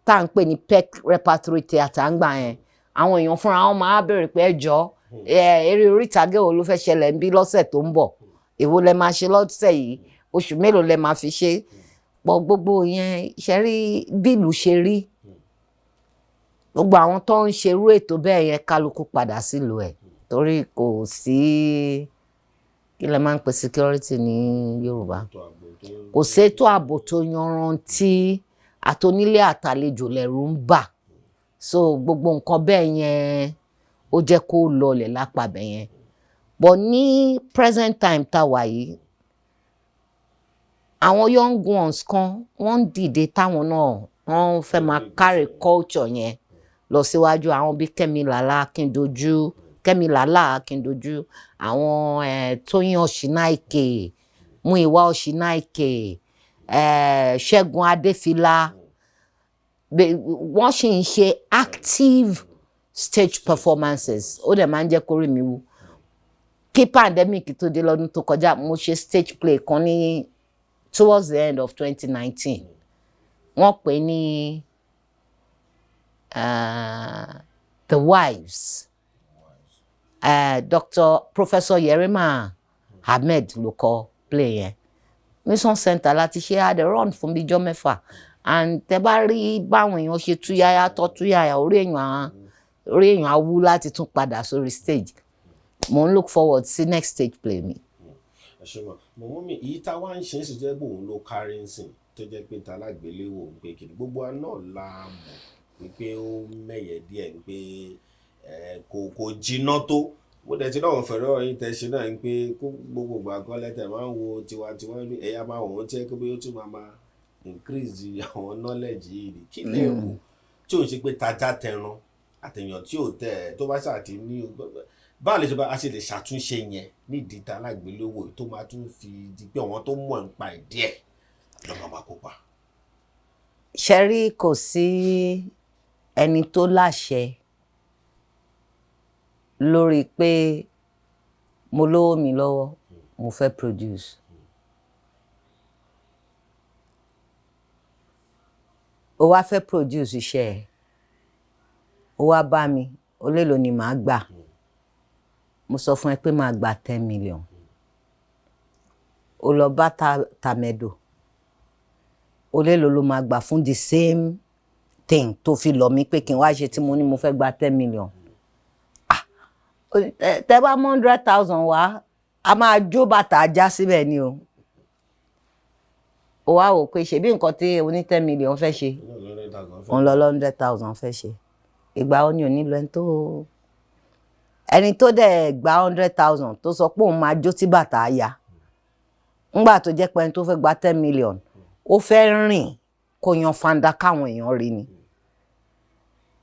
tá à ń pè ní PEC Repertory Theatre ńgbà yẹn, àwọn èèyàn fúnra wọn máa bèrè pé, ẹ jọ̀ọ́, eré orí ìtàgé wo ló fẹ́ ṣẹlẹ̀ ń bí lọ́sẹ̀ tó ń bọ̀? Èwo lẹ máa ṣe lọ́sẹ̀ yìí? Oṣù mélòó lẹ máa fi ṣe pọ̀? Gbogbo yẹn ṣe rí bí ìlú ṣe rí, gbogbo àwọn tó ń ṣerú ètò bẹ́ẹ̀ yẹn, kálukú padà sílùú ẹ̀, torí kò sí, kí lẹ máa ń pè security ní Yorùbá? Ètò ààbò tó Kò sétò ààbò tó yanrantí, àtonílé àtàlejò lẹ̀rù ń bà. So gbogbo nǹkan bẹ́ẹ̀ yẹn, ó jẹ́ kó lọlẹ̀ lápá bẹ̀ yẹn. But ní present time tá a wà yìí, àwọn young ones kan wọ́n ń dìde, táwọn náà wọ́n fẹ́ máa carry culture yẹn lọ síwájú, àwọn bíi Kẹ́mi Làlá Akíndojú, Kẹ́mi Làlá Akíndojú, àwọn Tóyìn Ọ̀ṣínáìkè, Múyìwá Ọ̀ṣínáìkè, Ṣẹ́gun Adéfìlà. Wọ́n sì ń ṣe active stage performances. Ó dẹ̀ máa ń jẹ́ kórìí mi wú. Kí pandemic tó dé lọ́dún tó kọjá, mo ṣe stage play kan ní towards the end of 2019. Wọ́n pè ní The Wives. Dr. Professor Yerima Ahmed ló kọ play yẹn. Mission Center láti ṣe. A dẹ̀ run fún bíi ijọ́ 6, and tẹ bá rí báwọn èèyàn ṣe túyáyá tọ́ túyáyá, orí èèyàn á wú láti tún padà sórí stage. Mo ń look forward sí next stage play mi. Ẹ ṣe mọ mọ̀mọ́ mi. Èyí tá a wá ń ṣe é sì jẹ́ pé òun ló kárí ń sìn, tó jẹ́ pé ta lágbéléwò ń pé kìnnì, gbogbo wa náà la mọ̀ wípé ó mẹ̀yẹ díẹ̀, ń pé kò jiná tó. Mo dẹ̀ ti náà fẹ̀rẹ̀ yín tẹ̀ ṣe náà, ń pé kó gbogbo ìgbà kan lẹ́tẹ̀ máa ń wo tiwantiwa ní ẹ̀yà máa wọ̀ wọ́n tí ẹ kó bí ó tún máa Increase àwọn knowledge yìí ni. Kí lè rò tí ò ń ṣe pé tajá tẹran àtẹ̀yàn tí ò tẹ̀ ẹ́ tó bá ṣáà ti ní, báwo lè ṣe bá a ṣe lè ṣàtúnṣe yẹn nídìí ta alágbèléwò tó máa tún fi di pé àwọn tó mọ̀ nípa ẹ̀ díẹ̀ ló máa kópa? Ṣe rí, kò sí ẹni tó láṣẹ lórí pé mo lówó mi lọ́wọ́, mo fẹ́ produce. Ó wá fẹ́ produce iṣẹ́ ẹ̀, ó wá bá mi, ó lélo ni màá gbà. Mo sọ fún ẹ pé màá gba 10 million. Ó lọ bá tàmẹ̀dò, ó lélo ló máa gbà fún the same thing tó fi lọ̀ mí pé kí n wá ṣe, tí mo ní mo fẹ́ gba 10 million. Ah, tẹ bá mú 100,000 wá, a máa jó bàtà ajá síbẹ̀ ni o. Ó wá wò pé ṣebí nǹkan tí oní 10 million fẹ́ ṣe, òun lọ 100,000 fẹ́ ṣe. Ìgbà wo ni ò ní lọ? Ẹni tó dẹ̀ gba 100,000 tó sọ pé òun máa jó tí bàtà á ya, ńgbà tó jẹ́ pé ẹni tó fẹ́ gba 10 million, ó fẹ́ rìn kó yan fanda káwọn èèyàn rí ni.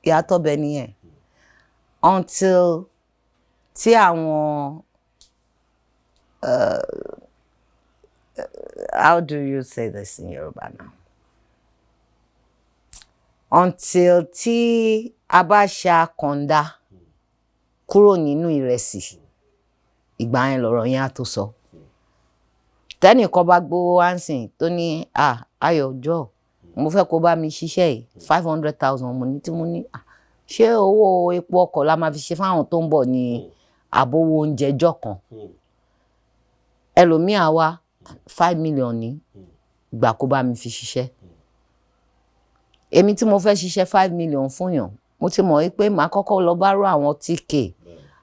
Ìyàtọ̀ bẹ nìyẹn. Until tí àwọn how do you say this in Yoruba now, until tí a bá ṣa kànda kúrò nínú ìrẹsì, ìgbà yẹn lọ̀rọ̀ yẹn á tó sọ. Tẹ́nìkan bá gbowó wá ń sìn tó ní, "Ah, Ayọ̀, jọ̀ọ́, mo fẹ́ kó bá mi ṣiṣẹ́ yìí, 500,000," mo ní tí mo ní, "Ah, ṣé owó epo ọkọ̀ la máa fi ṣe fáwọn tó ń bọ̀ ní àbówó oúnjẹ ọjọ́ kan?" Ẹlòmíà wá, 5 million ní gbà kó bá mi fi ṣiṣẹ́. Èmi tí mo fẹ́ ṣiṣẹ́ 5 million fún yàn, mo ti mọ̀ wípé màá kọ́kọ́ lọ bá rú àwọn TK,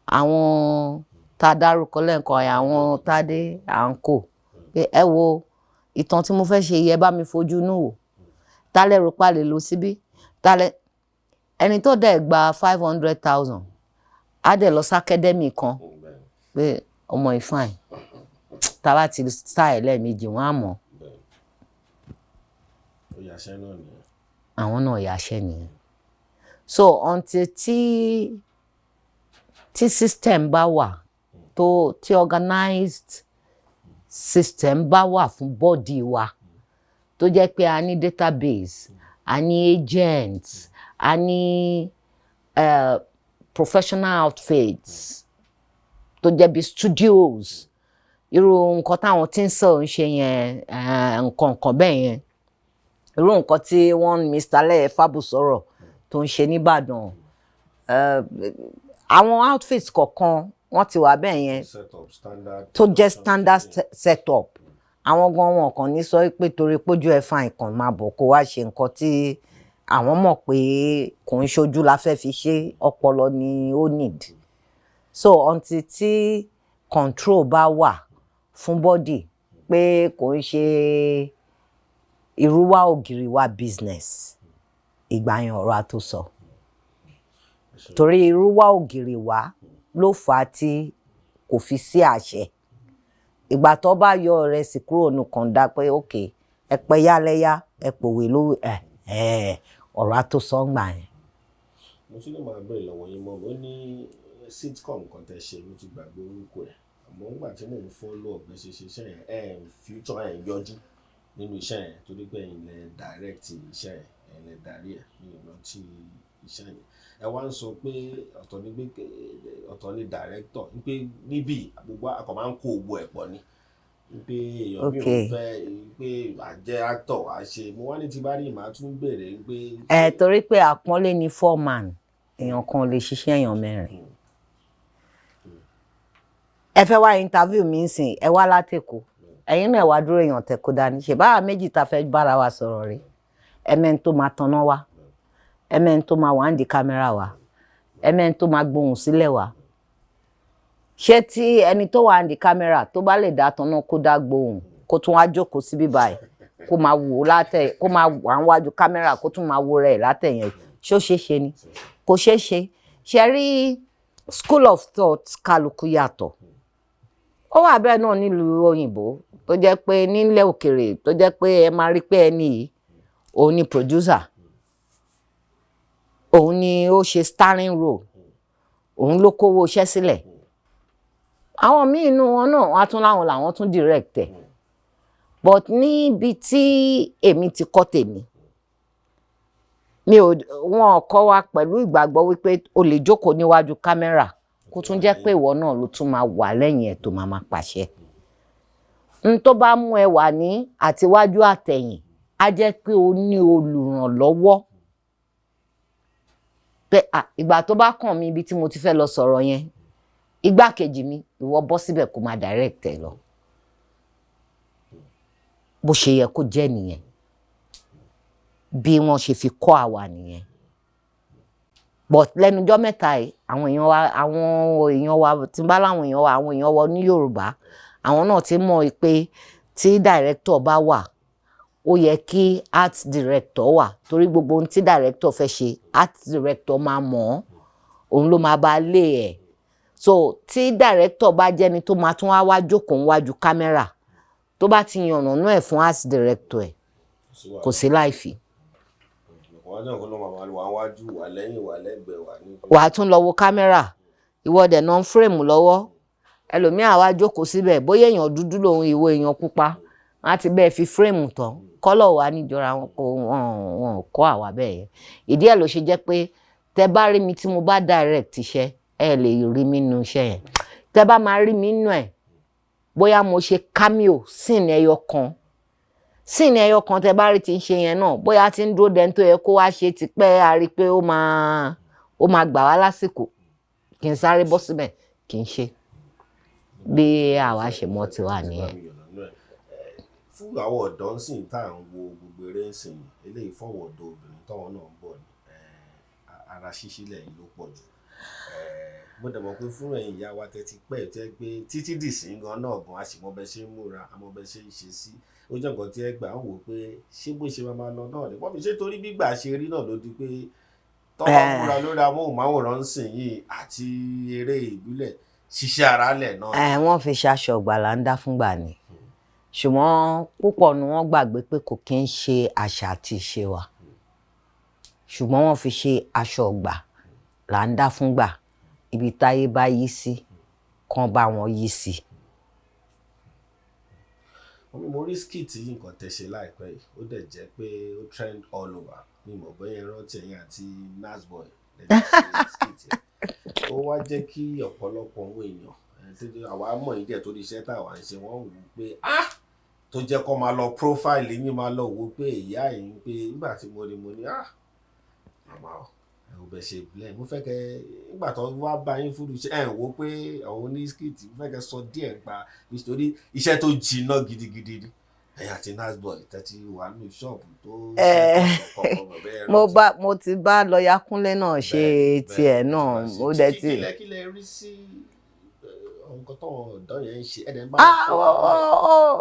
àwọn tá a dárúkọ lẹ́ǹkan, àwọn Tádé à ń kò, pé ẹ wo ìtàn tí mo fẹ́ ṣe yẹ, bá mi fojú inú wò, ta lẹ rò pa lè lò síbí, ta lẹ. Ẹni tó dẹ̀ gba 500,000 á dẹ̀ lọ sí academy kan pé ọmọ yìí fine, tá a bá ti style lẹ́ẹ̀mejì, wọ́n á mọ̀. Ó yàṣẹ́ náà nìyẹn. Àwọn náà yàṣẹ́ nìyẹn. So until tí system bá wà, tó tí organized system bá wà fún body wa, tó jẹ́ pé a ní database, a ní agents, a ní professional outfits tó jẹ́ bí studios, irú nǹkan táwọn tí ń sọ ń ṣe yẹn, nǹkan nǹkan bẹ́ẹ̀ yẹn, irú nǹkan tí wọ́n Mr. Leye Fábùsọ̀rọ̀ tó ń ṣe nìbàdàn, àwọn outfits kọ̀ọ̀kan wọ́n ti wà bẹ́ẹ̀ yẹn set up standard tó jẹ́ standard setup. Àwọn gan wọn kàn ní sọ pé torí pójú ẹ fa nǹkan, máa bọ̀ kó wá ṣe nǹkan tí àwọn mọ̀ pé kò ń ṣojú la fẹ́ fi ṣe, ọpọlọ ni ó need. So until tí control bá wà fún body pé kò ń ṣe irúwá ògiri wa business, ìgbà yẹn ọ̀rọ̀ á tó sọ. Torí irúwá ògiri wa ló fà á tí kò fi sí àṣẹ. Ìgbà tó bá yọ ìrẹsì kúrò nù kànda pé ok, ẹ pẹ́ yálẹ́yá, ẹ pòwe lówó, ẹ ẹ ọ̀rọ̀ á tó sọ ń gbà yẹn. Mo tún lè máa bẹ̀rẹ̀ lọ́wọ́ yín mọ́. Ó ní sitcom kan tẹ́ ṣe, mo ti gbàgbé orúkọ ẹ̀, àmọ́ nígbà tí mò ń follow up bẹ́ ṣe ṣe iṣẹ́ yẹn, ẹ̀ ń feature, ẹ̀ ń yọjú nínú iṣẹ́ yẹn, torí pé ẹ̀yin lẹ direct iṣẹ́ yẹn, ẹ̀yin lẹ darí ẹ̀. Mi ò rántí iṣẹ́ yẹn. Ẹ wá ń sọ pé ọ̀tọ̀ ní pé ọ̀tọ̀ ní director, pé níbí gbogbo akọ̀ máa ń kó gbogbo ẹ̀ pọ̀ ni, pé èèyàn mi ò fẹ́ pé wà á jẹ́ actor, wà á ṣe. Mo wá ní tí bá rí, màá tún béèrè pé. Ẹ torí pé àpọ́nlé ni foreman, èèyàn kan ò lè ṣiṣẹ́ èèyàn mẹ́rin. Ẹ fẹ́ wá interview mi nsìn, ẹ wá látẹ̀kọ́, ẹ̀yin náà wá dúró, èèyàn tẹ̀kọ́ dání ṣe báwa méjì tá fẹ́ bára wa sọ̀rọ̀ rí. Ẹmẹ́ni tó máa tanná wá, ẹmẹ́ni tó máa wà ń di kámẹ́rà wá, ẹmẹ́ni tó máa gbóhùn sílẹ̀ wá. Ṣé tí ẹni tó wà ń di kámẹ́rà tó bá lè dá tanná, kó dá gbóhùn, kó tún wá jókòó síbí báyìí, kó máa wò ó látẹ̀, kó máa wà níwájú kámẹ́rà, kó tún máa wo rẹ̀ látẹ̀ yẹn, ṣó ṣeé ṣe ni? Kò ṣeé ṣe. Ṣe rí, school of thought kálukú yàtọ̀. Ó wà bẹ́ẹ̀ náà nílùú òyìnbó, tó jẹ́ pé nílẹ̀ òkèrè, tó jẹ́ pé ẹ máa rí pé ẹni yìí Òun ni producer, òun ni ó ṣe starring role, òun ló kówó iṣẹ́ sílẹ̀. Àwọn míì inú wọn náà, wọ́n á tún láwọn làwọn tún direct ẹ̀. But níbi tí èmi ti kọ́ tèmi, mi ò, wọn kọ́ wa pẹ̀lú ìgbàgbọ́ wípé o lè jókòó níwájú kámẹ́rà, kó tún jẹ́ pé ìwọ náà ló tún máa wà lẹ́yìn ẹ̀ tó máa máa pàṣẹ. N tó bá mú ẹ wà ní àtiwájú àtẹ̀yìn, á jẹ́ pé o ní olùrànlọ́wọ́ pé ìgbà tó bá kàn mí, ibi tí mo ti fẹ́ lọ sọ̀rọ̀ yẹn, igbákejì mi, ìwọ bọ́ síbẹ̀ kó máa direct ẹ lọ. Bó ṣe yẹ kó jẹ́ nìyẹn, bí wọ́n ṣe fi kọ́ àwa nìyẹn. But lẹ́nujọ́ mẹ́ta yìí, àwọn èèyàn wa tí n bá láwọn èèyàn wa, àwọn èèyàn wa ní Yorùbá, àwọn náà ti mọ̀ pé tí director bá wà, ó yẹ kí art director wà, torí gbogbo ohun tí director fẹ́ ṣe, art director máa mọ̀ ọ́, òun ló máa bá lé ẹ̀. So tí director bá jẹ́ni tó máa tún wá wá jókòó níwájú kámẹ́rà, tó bá ti yànnàná ẹ̀ fún art director ẹ̀, kò sí láìfì. Wọ́n náà kó ló máa wà wájú, wà lẹ́yìn, wà lẹ́gbẹ̀ẹ́, wà ní. Wàá tún lọ wo kámẹ́rà, ìwọ dẹ̀ náà ń frame lọ́wọ́, ẹlòmíà wá jókòó síbẹ̀, bóyá èèyàn dúdú lòun, ìwọ èèyàn pupa, wọ́n á ti bẹ́ẹ̀ fi frame tán, colour wa níjọra wọn. Kò wọn ò kọ́ àwa bẹ́ẹ̀ yẹn. Ìdí ẹ̀ ló ṣe jẹ́ pé tẹ bá rí mi tí mo bá direct iṣẹ́, ẹ lè rí mi nínú iṣẹ́ yẹn. Tẹ bá máa rí mi nínú ẹ̀, bóyá mo ṣe cameo scene ẹyọ kan, scene ẹyọ kan tẹ bá rí ti ń ṣe yẹn náà, bóyá ti ń dúró dẹni tó yẹ kó wá ṣe tipẹ́, a rí i pé ó máa gbà wá lásìkò, kí n sáré bọ́ síbẹ̀ kí n ṣe. Bí àwa ṣe mọ̀ tiwa nìyẹn. Fún àwọn ọ̀dọ́ ń sìn tá à ń wo gbogbo eré ń sìn eléyìí, fọwọ́ ọ̀dọ́ obìnrin táwọn náà ń bọ̀ ní ara ṣíṣílẹ̀ yìí ló pọ̀ jù. Mo dẹ̀ mọ̀ pé fún ẹ̀yin ìyá wa tẹ́tí pẹ́ tẹ́ pé títí dìsín gan náà gan, a sì mọ bẹ́ ṣe ń múra, a mọ bẹ́ ṣe ń ṣe sí. Ó jẹ́ nǹkan tí ẹ gbà ń wò pé ṣé bó ṣe máa lọ náà ni wọ́n fi ṣe, torí gbígbà ṣe rí náà ló di pé tọ́wọ́ múra lórí amóhùnmáwòrán ń sìn yìí àti eré ìbílẹ̀ ṣiṣẹ́ ara lẹ̀ náà. Ẹ wọ́n fi ṣaṣọ ọ̀gbàlà ń dá fúngbà ni, ṣùgbọ́n púpọ̀ ni wọ́n gbàgbé pé kò kí ń ṣe àṣà àti ìṣe wa, ṣùgbọ́n wọ́n fi ṣe aṣọ ọ̀gbà là ń dá fúngbà. Ibi táyé bá yí sí, kán bá wọn yí sí. Mo rí skit yìí, nǹkan tẹ́ ṣe láìpẹ́ yìí, ó dẹ̀ jẹ́ pé ó trend all over. Mi mọ̀ bóyá ẹ rántí, ẹ̀yin àti Nasboy lẹ́jọ́ ṣe skit yẹn. Ó wá jẹ́ kí ọ̀pọ̀lọpọ̀ àwọn èèyàn tó jẹ́ àwa mọ̀ yín díẹ̀ torí iṣẹ́ táwa ń ṣe, wọ́n wò ó pé, ah, tó jẹ́ kó máa lọ profile yín, máa lọ wò ó pé ìyá yìí ń pé nígbà tí mo rí, mo ní, "Ah, màmá o, ẹ ò bẹ̀ ṣe blend." Mo fẹ́ kẹ́ nígbà tó wá bá yín fúru iṣẹ́ ẹ̀ ń wò ó pé àwọn oní skit, mo fẹ́ kẹ́ sọ díẹ̀ nípa, nítorí iṣẹ́ tó jiná gidigidi ni ẹ̀yin àti Nasboy tẹ́tí wà nínú ṣọ́ọ̀bù tó ṣe. Mo ti bá lọ́ọ̀yà Kúnlé náà ṣe tiẹ̀ náà, ó dẹ̀ ti. Kí lẹ rí sí nǹkan tó ọ̀dọ́ yẹn ń ṣe ẹ̀dẹ̀ ń bá? Ah,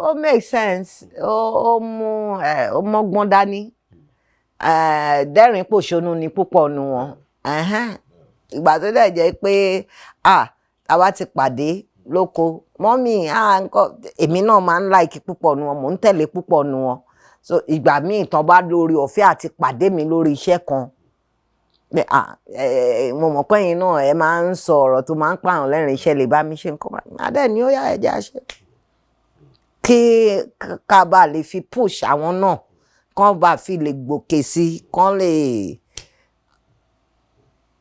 ó make sense, ó mú ẹ, ó mọ́gbọ́n dání. Dẹ́rìn pòṣónú ni púpọ̀ nu wọn. Ìgbà tó dẹ̀ jẹ́ pé, ah, àwa ti pàdé lóko mọ́mì, ah, nǹkan èmi náà máa ń like púpọ̀ nu wọn, mò ń tẹ̀lé púpọ̀ nu wọn. So ìgbà míì tán bá lórí ọ̀fẹ́ àti pàdé mi lórí iṣẹ́ kan pé, ah, mo mọ̀ pé ẹ̀yin náà ẹ máa ń sọ ọ̀rọ̀ tó máa ń pààyàn lẹ́rìn, iṣẹ́ lè bá mi ṣe nǹkan báyìí, má dẹ̀ ní ó yá, ẹ jẹ́ á ṣe, kí ká bá lè fi push àwọn náà, kán bá fi lè gòkè sí, kán lè,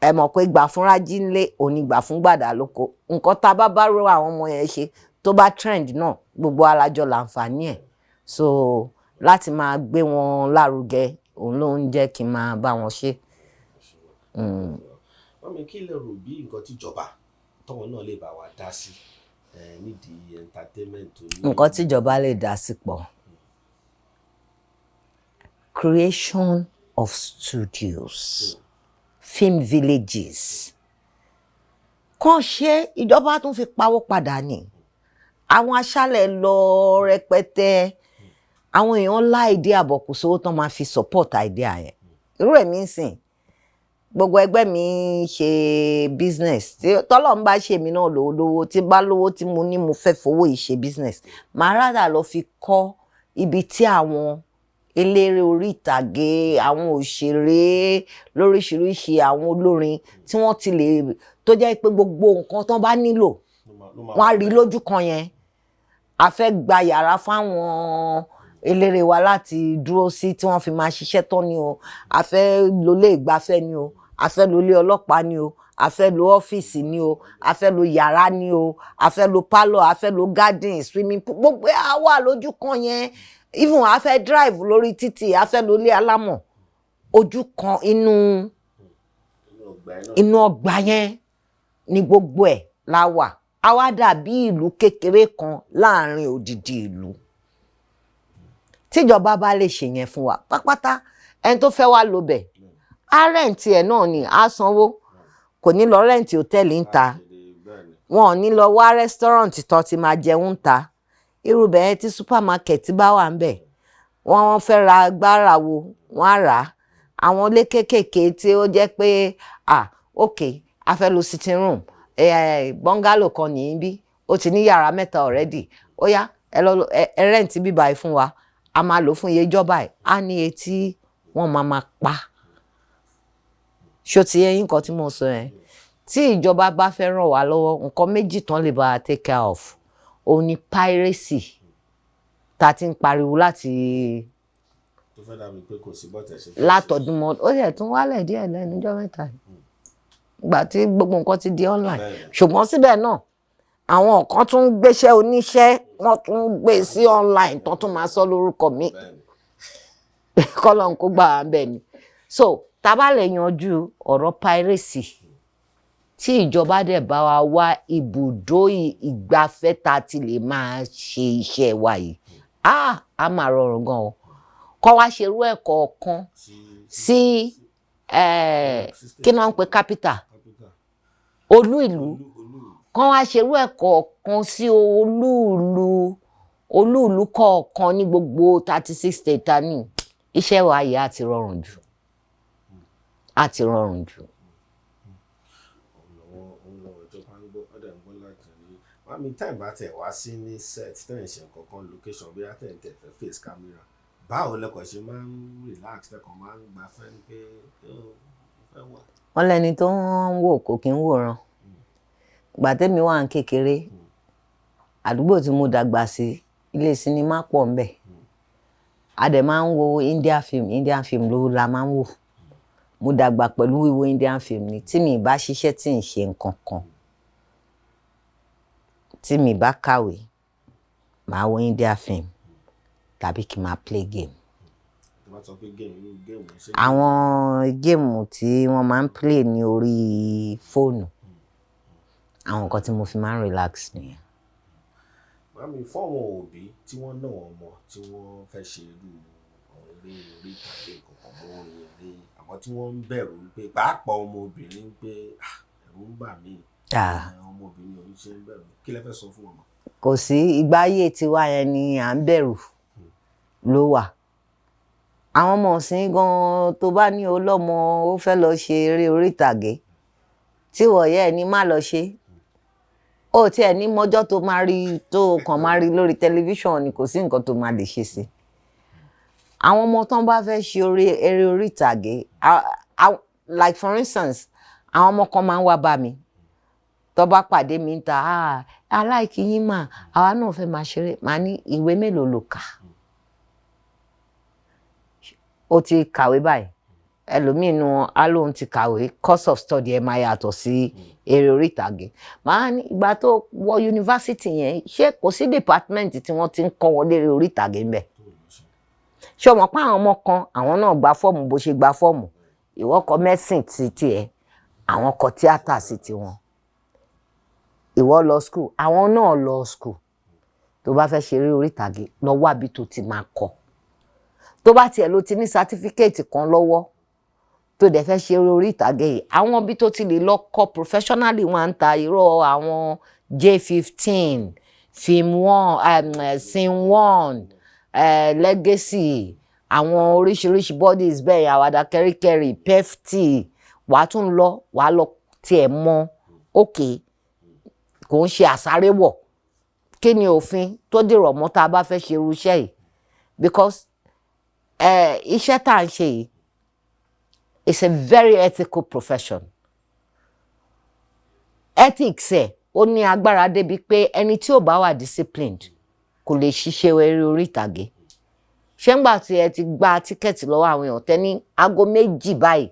ẹ mọ̀ pé gbà fún rájí ńlé òní, gbà fún gbàdá lóko. Nǹkan tá a bá bá rọ àwọn ọmọ yẹn ṣe, tó bá trend náà, gbogbo alájọ láǹfààní ẹ̀. So láti máa gbé wọn lárugẹ, òun ló ń jẹ́ kí n máa bá wọn ṣe. Mummy, kí lẹ rò bí nǹkan tíjọba tọ́wọ́n náà lè bá wa dá sí nídìí entertainment tó ní? Nǹkan tíjọba lè dá sí pọ̀. Creation of studios, film villages, kàn ṣe, ìjọba tún fi pawó padà ní àwọn aṣálẹ̀ lọ rẹpẹtẹ. Àwọn èèyàn láìdí àbọ̀, kò sówó tán máa fi support idea yẹn. Irú ẹ̀mí ń sìn, gbogbo ẹgbẹ́ mi ń ṣe business. Tí tọ́lọ́run bá ṣe mí náà lówó lówó, tí bá lówó tí mo ní mo fẹ́ fowó yìí ṣe business, màá rádà lọ fi kọ́ ibi tí àwọn Eléré orí ìtàgé, àwọn òṣèré lóríṣiríṣi, àwọn olórin tí wọ́n ti lè, tó jẹ́ pé gbogbo nǹkan tó bá nílò, ló máa wọ́n á wà rí bẹ́ẹ̀. Lójú kan yẹn. A fẹ́ gba yàrá fáwọn eléré wa láti dúró sí tí wọ́n fi máa ṣiṣẹ́ tán ni o, a fẹ́ lólé ìgbafẹ́ ni o, a fẹ́ lólé ọlọ́pàá ni o, a fẹ́ lo ọ́fíìsì ni o, a fẹ́ lo yàrá ni o, a fẹ́ lo pálọ̀, a fẹ́ lo garden, swimming pool, gbogbo ẹ̀ á wà lójú kan yẹn. Even a fẹ́ drive lórí títì, a fẹ́ lólé alámọ̀, ojú kan inú Inú ọgbà ẹ̀ náà. Inú ọgbà yẹn ni gbogbo ẹ̀ la wà. A wá dàbí ìlú kékeré kan láàrin odidi ìlú. Tíjọba bá lè ṣe yẹn fún wa pátápátá, ẹni tó fẹ́ wá lọ bẹ̀, á rent ẹ̀ náà ni, á sanwó, kò ní lọ rent hòtẹ́ẹ̀lì ń ta. Káàkiri, bẹ́ẹ̀ ni. Wọn ò ní lọ wá restaurant tó ti máa jẹun ta. Irú bẹ́ẹ̀ tí supermarket bá wà ń bẹ̀, wọ́n fẹ́ ra agbára wo, wọ́n á rà á. Àwọn ilé kéékèèké tí ó jẹ́ pé, ah, ok, a fẹ́ lo sitting room, bungalow kan nìyí bí ó ti ní yàrá mẹ́ta already, ó yá, ẹ lọ ẹ rent bíbá yìí fún wa, a máa lò fún iye ìjọba ẹ̀, á ní etí wọ́n máa máa pa. Ṣó ti yẹ yín nǹkan tí mo sọ yẹn? Tí ìjọba bá fẹ́ ràn wá lọ́wọ́, nǹkan méjì tán lè bá a take care of òun ni piracy tá a ti ń pariwo láti Tó fẹ́ dàbí pé kò sí bọ́tẹ̀ ṣe fẹ́ ṣe. Látọdún mọ́, ó yẹ tún wálẹ̀ díẹ̀ lẹ́nu ọjọ́ mẹ́ta yìí, ìgbà tí gbogbo nǹkan ti di online. Ṣùgbọ́n síbẹ̀ náà, àwọn kan tún ń gbéṣẹ́ oníṣẹ́, wọ́n tún ń gbé sí online, tán tún máa sọ lórúkọ mi. Kọ́lọ́n kó gbà wá bẹ́ẹ̀ ni. So tá a bá lè yanjú ọ̀rọ̀ piracy, tí ìjọba dẹ̀ bá wa wá ibùdó ìgbafẹ́ tá a ti lè máa ṣe iṣẹ́ wa yìí, ah, á máa rọrùn gan o. Kọ́ wá ṣerú ẹ̀ kọ̀ọ̀kan sí kí náà ń pe capital, olú ìlú, kán wá ṣerú ẹ̀ kọ̀ọ̀kan sí olú ìlú kọ̀ọ̀kan ní gbogbo 36 state ta ní. Iṣẹ́ wa yìí á ti rọrùn jù, á ti rọrùn jù. Òun lọ́wọ́ ìjọba ń gbọ́, ọ̀dẹ̀ ń gbọ́ láti rí. Mami, time bá tẹ̀ wá sí ní set, tẹ̀ ń ṣe nǹkan kan, location, bí tẹ̀ ń tẹ̀ fẹ́ face camera, báwo lẹ́kọ̀ọ́ ṣe máa ń relax, lẹ́kọ̀ọ́ máa ń gbafẹ́ ní pé ó fẹ́ wà? Wọ́n lẹ́ni tó ń wò kò kí ń wòran. Ìgbà tẹ́mi wà ní kékeré, àdúgbò tí mo dàgbà sí, ilé sinimá pọ̀ ńbẹ̀. A dẹ̀ máa ń wo India film. Indian film ló la máa ń wò. Mo dàgbà pẹ̀lú wíwo Indian film ni. Tí mi bá ṣiṣẹ́, tí ń ṣe nǹkan kan, tí mi bá kàwé, màá wo India film tàbí kí n máa play game. Tó bá sọ pé game, irú game ṣe? Àwọn game tí wọ́n máa ń play ní orí fóònù, àwọn nǹkan tí mo fi máa ń relax nìyẹn. Mami, fún àwọn òbí tí wọ́n ná àwọn ọmọ tí wọ́n fẹ́ ṣe irú àwọn eré orí ìtàgé, nǹkan kan mọ́ orin eré, àmọ́ tí wọ́n ń bẹ̀rù pé, pàápàá ọmọbìnrin, pé, "Ah, ẹ̀rù ń bà mí, ọmọbìnrin ò ń ṣe ń bẹ̀rù," kí lẹ fẹ́ sọ fún wọn mọ́? Kò sí. Ìgbà ayé tiwa yẹn ni à ń bẹ̀rù ló wà. Àwọn ọmọ ọ̀sìn gan, tó bá ní ọlọ́mọ ó fẹ́ lọ ṣe eré orí ìtàgé, tí wọ̀nyẹ́ ẹ̀ ní má lọ ṣe, ó tiẹ̀ ní mọ́jọ́ tó máa rí, tó kàn máa rí lórí tẹlifíṣàn ni, kò sí nǹkan tó máa lè ṣe sí. Àwọn ọmọ tán bá fẹ́ ṣe eré orí ìtàgé, like for instance, àwọn ọmọ kan máa ń wá bá mi, tó bá pàdé mi ń ta, "Ah, aláìkí yín mà, àwa náà fẹ́ máa ṣeré." Màá ní, "Ìwé mélòó ló kà? Ó ti kàwé báyìí?" Ẹlòmíín nu wọn á lóun ti kàwé, course of study ẹ máa yàtọ̀ sí eré orí ìtàgé. Màá ní, "Ìgbà tó wọ yunifásitì yẹn, ṣé kò sí department tí wọ́n ti ń kọ́ wọn léré orí ìtàgé ńbẹ̀?" Ṣé o mọ̀ pé àwọn ọmọ kan, àwọn náà gba fọ́ọ̀mù bó ṣe gba fọ́ọ̀mù? Ìwọ kọ medicine ti tiẹ̀, àwọn kọ tíátà sí tiwọn. Ìwọ lọ school, àwọn náà lọ school. Tó bá fẹ́ ṣeré orí ìtàgé, lọ wábi tó ti máa kọ́. Tó bá tiẹ̀ ló ti ní certificate kan lọ́wọ́, tó dẹ̀ fẹ́ ṣeré orí ìtàgé yìí, àwọn ibi tó ti lè lọ kọ́ professionally, wọ́n á ń ta irọ́ àwọn J15, film one, scene one, legacy, àwọn oríṣiríṣi bodies bẹ́ẹ̀, Àwàdà Kẹ́ríkẹ́rí, pefti, wàá tún lọ, wàá lọ tiẹ̀ mọ̀. Okay, kò ń ṣe àsáréwọ̀. Kí ni òfin tó dìrọ̀ mọ́ tá a bá fẹ́ ṣe irú iṣẹ́ yìí? Because Iṣẹ́ tá à ń ṣe yìí is a very ethical profession. Ethics ẹ̀, ó ní agbára débi pé ẹni tí ò bá wà disciplined kò lè ṣiṣẹ́ eré orí ìtàgé. Ṣé ńgbà tí ẹ ti gba ticket lọ́wọ́ àwọn èèyàn, tẹ́ ní aago 2 báyìí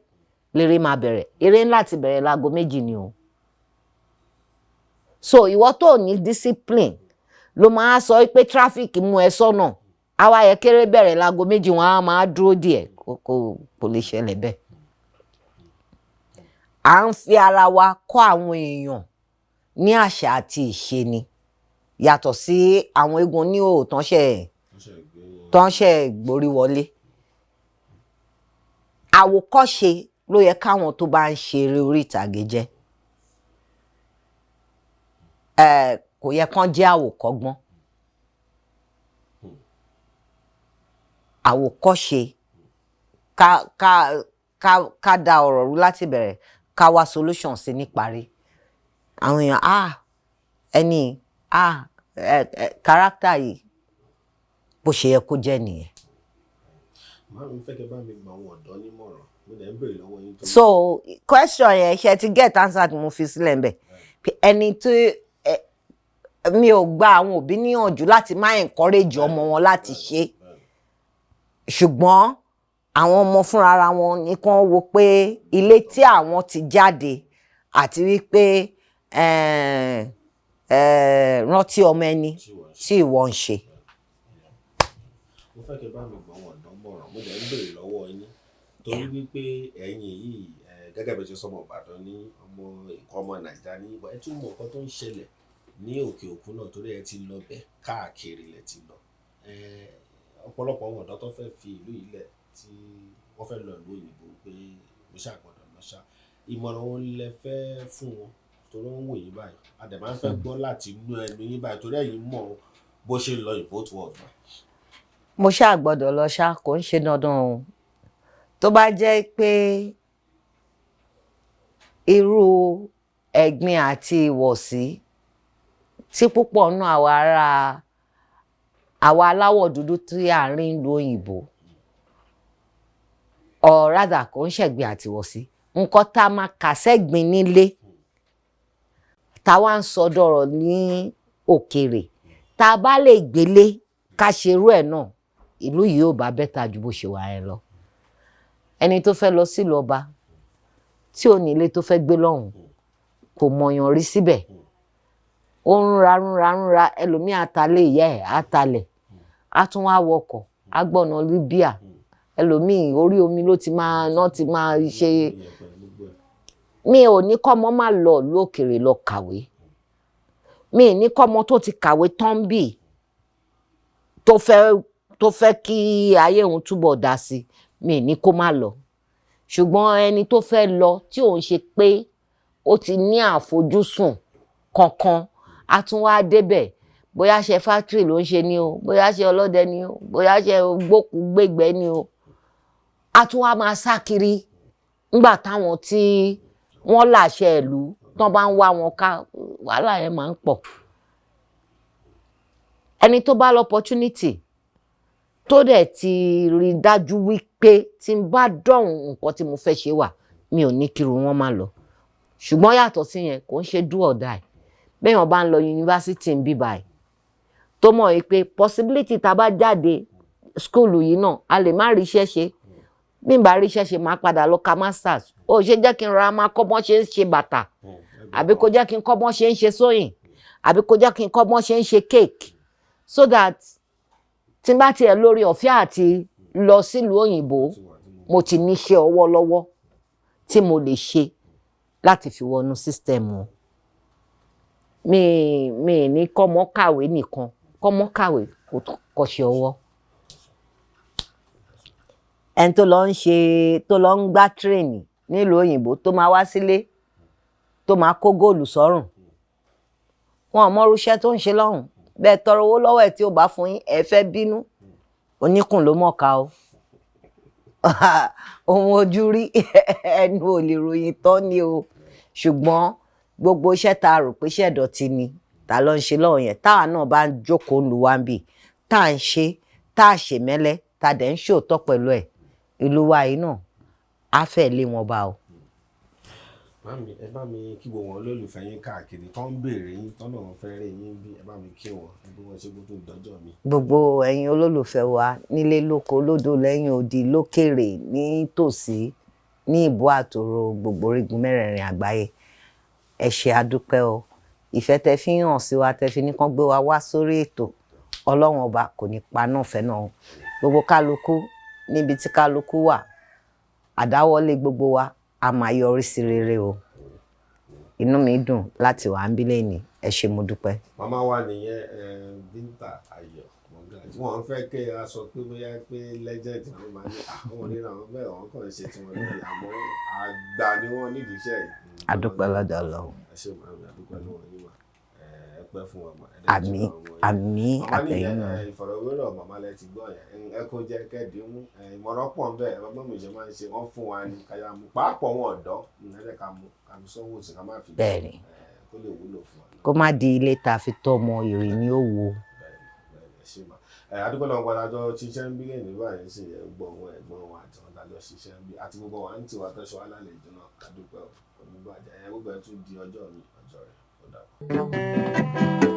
léré máa bẹ̀rẹ̀, eré ńlá ti bẹ̀rẹ̀ láago 2 ni o. So ìwọ tó ní discipline ló máa sọ pé traffic mú ẹ sọ́nà, àwa yẹ kéré bẹ̀rẹ̀ láago 2, wọn á máa dúró díẹ̀. Kò lè ṣẹlẹ̀ bẹ́ẹ̀. À ń fi ara wa kọ́ àwọn èèyàn ní àṣà àti ìṣe ni, yàtọ̀ sí àwọn eégún oníhòòhò tán ṣe gborí wọlé. Àwòkọ́ṣe ló yẹ káwọn tó bá ń ṣe eré orí ìtàgé jẹ́. Kò yẹ kán jẹ́ àwòkọ́gbọ́n. Àwòkọ́ṣe, ká da ọ̀rọ̀ rú láti bẹ̀rẹ̀, ká wá solution sí níparí. Àwọn èèyàn, ah, ẹni, ah, ẹ ẹ character yìí, bó ṣe yẹ kó jẹ́ nìyẹn. Màámi, fẹ́ kẹ́ bá mi gba àwọn ọ̀dọ́ nímọ̀ràn. Mo dẹ̀ ń béèrè lọ́wọ́ yín tó. So question yẹn, ṣe ti get answer tí mo fi sílẹ̀ ń bẹ̀? Ẹni tí mi ò gba àwọn òbí níyànjú láti má encourage ọmọ wọn láti ṣe, ṣùgbọ́n àwọn ọmọ fúnra ra wọn ní kán wo pé ilé tí àwọn ti jáde, àti wípé rántí ọmọ ẹni tí ìwọ ń ṣe. Mo fẹ́ kẹ́ bá mi gba àwọn ọ̀dọ́ mọ̀ràn. Mo dẹ̀ ń béèrè lọ́wọ́ yín torí wípé ẹ̀yin yìí, gẹ́gẹ́ bí ẹ ṣe sọmọ Ìbàdàn ní, ọmọ Èkó, ọmọ Nàìjíríà ní, ẹ tún mọ nǹkan tó ń ṣẹlẹ̀ ní òkè òkun náà, torí ẹ ti lọ bẹ̀ káàkiri lẹ ti lọ. Ọ̀pọ̀lọpọ̀ àwọn ọ̀dọ́ tó fẹ́ fi ìlú yìí lẹ̀, tí wọ́n fẹ́ lọ ìlú òyìnbó pé mo ṣáà gbọ́dọ̀ lọ ṣá, ìmọ̀ràn wo lẹ fẹ́ fún wọn? Torí wọ́n ń wò yín báyìí, a dẹ̀ máa ń fẹ́ gbọ́ láti inú ẹnu yín báyìí, torí ẹ̀yin mọ̀ bó ṣe ń lọ in both world. Mo ṣáà gbọ́dọ̀ lọ ṣá, kò ń ṣe dandan o. Tó bá jẹ́ pé irú ẹ̀gbin àti ìwọ̀sí tí púpọ̀ nínú àwa ará, àwa aláwọ̀ dúdú tí à ń rí ìlú òyìnbó, or rather, kò ń ṣẹ̀gbin àti ìwọ̀sí, nǹkan tá a máa kà sẹ́gbin nílé, tá a wá ń sọ dọ̀rọ̀ ní òkèèrè, tá a bá lè gbélé ká ṣerú ẹ̀ náà, ìlú yìí ò bá better ju bó ṣe wà yẹn lọ. Ẹni tó fẹ́ lọ sílùú ọba, tí ò ní ilé tó fẹ́ gbé lọ́hùn, kò mọ̀yàn rí síbẹ̀, ó ń ra ń ra ń ra, ẹlòmíì àtàlẹ̀ ìyá ẹ̀ àtàlẹ̀, á tún wá wọkọ̀, á gbọ̀nà Libya, ẹlòmíì orí omi ló ti máa ná ti máa ṣe. Mi ò ní kọ́mọ má lọ ìlú òkèèrè lọ kàwé. Mi ì ní kọ́mọ tó ti kàwé tán bì, tó fẹ́ kí ayé òun túbọ̀ dá sí, mi ì ní kó má lọ. Ṣùgbọ́n ẹni tó fẹ́ lọ tí òun ṣe pé ó ti ní àfojúsùn kankan, á tún wá débẹ̀, bóyá ṣe factory ló ń ṣe ni o, bóyá ṣe ọlọ́dẹ ni o, bóyá ṣe gbókùúgbégbẹ́ ni o, á tún wá máa sá kiri ńgbà táwọn tí wọ́n láṣẹ ìlú tán bá ń wá wọn ká. Wàhálà yẹn máa ń pọ̀. Ẹni tó bá lọ opportunity, tó dẹ̀ ti rí dájú wípé tí n bá dọ̀hùn, nǹkan tí mo fẹ́ ṣe wà, mi ò ní kiri wọn má lọ. Ṣùgbọ́n yàtọ̀ sí yẹn, kò ń ṣe do or die. Béèyàn bá ń lọ yunifásitì ń bí báyìí, tó mọ̀ wípé possibility tá a bá jáde school yìí náà, a lè má ríṣẹ́ ṣe, bí n bá ríṣẹ́ ṣe, máa padà lọ ka masters, ó ṣe jẹ́ kí n rọra máa kọ́ bọ́n ṣe ń ṣe bàtà, àbí kó jẹ́ kí n kọ́ bọ́n ṣe ń ṣe sewing, àbí kó jẹ́ kí n kọ́ bọ́n ṣe ń ṣe cake, so that tí n bá tiẹ̀ lórí ọ̀fẹ́ àti lọ sílùú òyìnbó, mo ti níṣẹ́ ọwọ́ lọ́wọ́ tí mo lè ṣe láti fi wọnú system wọn. Mi ní kọ́mọ kàwé nìkan, kọ́mọ kàwé, kó kọ́ṣẹ́ ọwọ́. Ẹni tó lọ ń ṣe, tó lọ ń gbá train nílùú òyìnbó, tó máa wá sílé, tó máa kó góòlù sọ́rùn, wọn ò mọrú iṣẹ́ tó ń ṣe lọ́hùn. Bẹ́ẹ̀ tọrọ owó lọ́wọ́ ẹ̀, tí ó bá fún yín, ẹ fẹ́ bínú. Oníkùn ló mọ̀ọ́ká o. Ohun ojú rí, ẹnu ò lè ròyìn tán ni o. Ṣùgbọ́n gbogbo iṣẹ́ tá a rò pé iṣẹ́ ìdọ̀tí ni tá ló ń ṣe lọ́wọ́ yẹn, táwa náà bá ń jókòó lu wa ń bì, tá à ń ṣe, tá a ṣe mẹ́lẹ́. Ta dẹ̀ ń ṣòótọ́ pẹ̀lú ẹ̀, ìlú wa yìí náà á fẹ́ lé wọn bá o. Màmí, ẹ bá mi kí gbogbo wọn olólùfẹ́ yín káàkiri tó ń béèrè yín, tọ́nà wọn fẹ́ rí yín bí, ẹ bá mi kí wọn bí wọ́n ṣe gbótó dọ́jọ́ mi. Gbogbo ẹ̀yin olólùfẹ́ wa nílé, lóko, lódò, lẹ́yìn odi, lókèrè, nítòsí, ní ìbú àtòrò, gbogbo orígun mẹ́rẹ̀ẹ̀rin àgbáyé, ẹ ṣé, àdúpẹ́ o. Ìfẹ́ tẹ fi ń hàn sí wa, tẹ fi ní kán gbé wa wá sórí ètò, Ọlọ́run Ọba kò ní pa náà fẹ́ náà. Gbogbo kálukú níbi tí kálukú wà, àdáwọ́lé gbogbo wa a máa yọrí sí rere o. Inú mi dùn láti wà ń bí lẹ́nìí. Ẹ ṣé, mo dúpẹ́. Màmá wa nìyẹn, Bíńtà Ayọ̀ Mọ́gàjí. Wọ́n fẹ́ kí a sọ pé bóyá pé legend ni wọ́n máa ní àwọn onírà wọn bẹ́ẹ̀, wọ́n kàn ń ṣe tiwọn lórí, àmọ́ àgbà ni wọ́n nídìí iṣẹ́ yìí. A dúpẹ́ lọ́dọ̀ Ọlọ́run. Ẹ ṣé màmí, a dúpẹ́ lọ́wọ́ yín mà. Ẹ pẹ́ fún wa mà. Àmín, àmín, àtẹ̀yìn náà. Ìfọ̀rọ̀wérọ̀ màmá lẹ ti gbọ́ yẹn. Ẹ kó jẹ́ kẹ́ẹ̀dín mú ìmọ̀ràn pọ̀ ń bẹ̀. Ẹ bá mi ṣe máa ń ṣe, wọ́n fún wa ní káyà mú, pàápọ̀ wọn ọ̀dọ́ ẹ jẹ́ ká mú, ká fi sọ́wọ́ sí, ká má fi Bẹ́ẹ̀ni. Kó lè wúlò fún wa. Kó má di ilé tá a fi tọ́ ọmọ ìrì ní òwò. Bẹ́ẹ̀ni, ẹ ṣé mà. Ẹ adúpẹ́ lọ́wọ́ padà jọ ṣiṣẹ́ ń bí lẹ́nu báyìí sí ẹ gbọ́ wọn, ẹ̀gbọ́n wa àti wọn dájọ́ ṣiṣẹ́ ń bí, àti gbogbo wa ń tiwa tọ́ṣọ alálejò náà. Adúpẹ́ oníbàjẹ́ ẹ, gbogbo ẹ tún di ọjọ́ mi, ọjọ́ rẹ̀, ó dàbọ̀.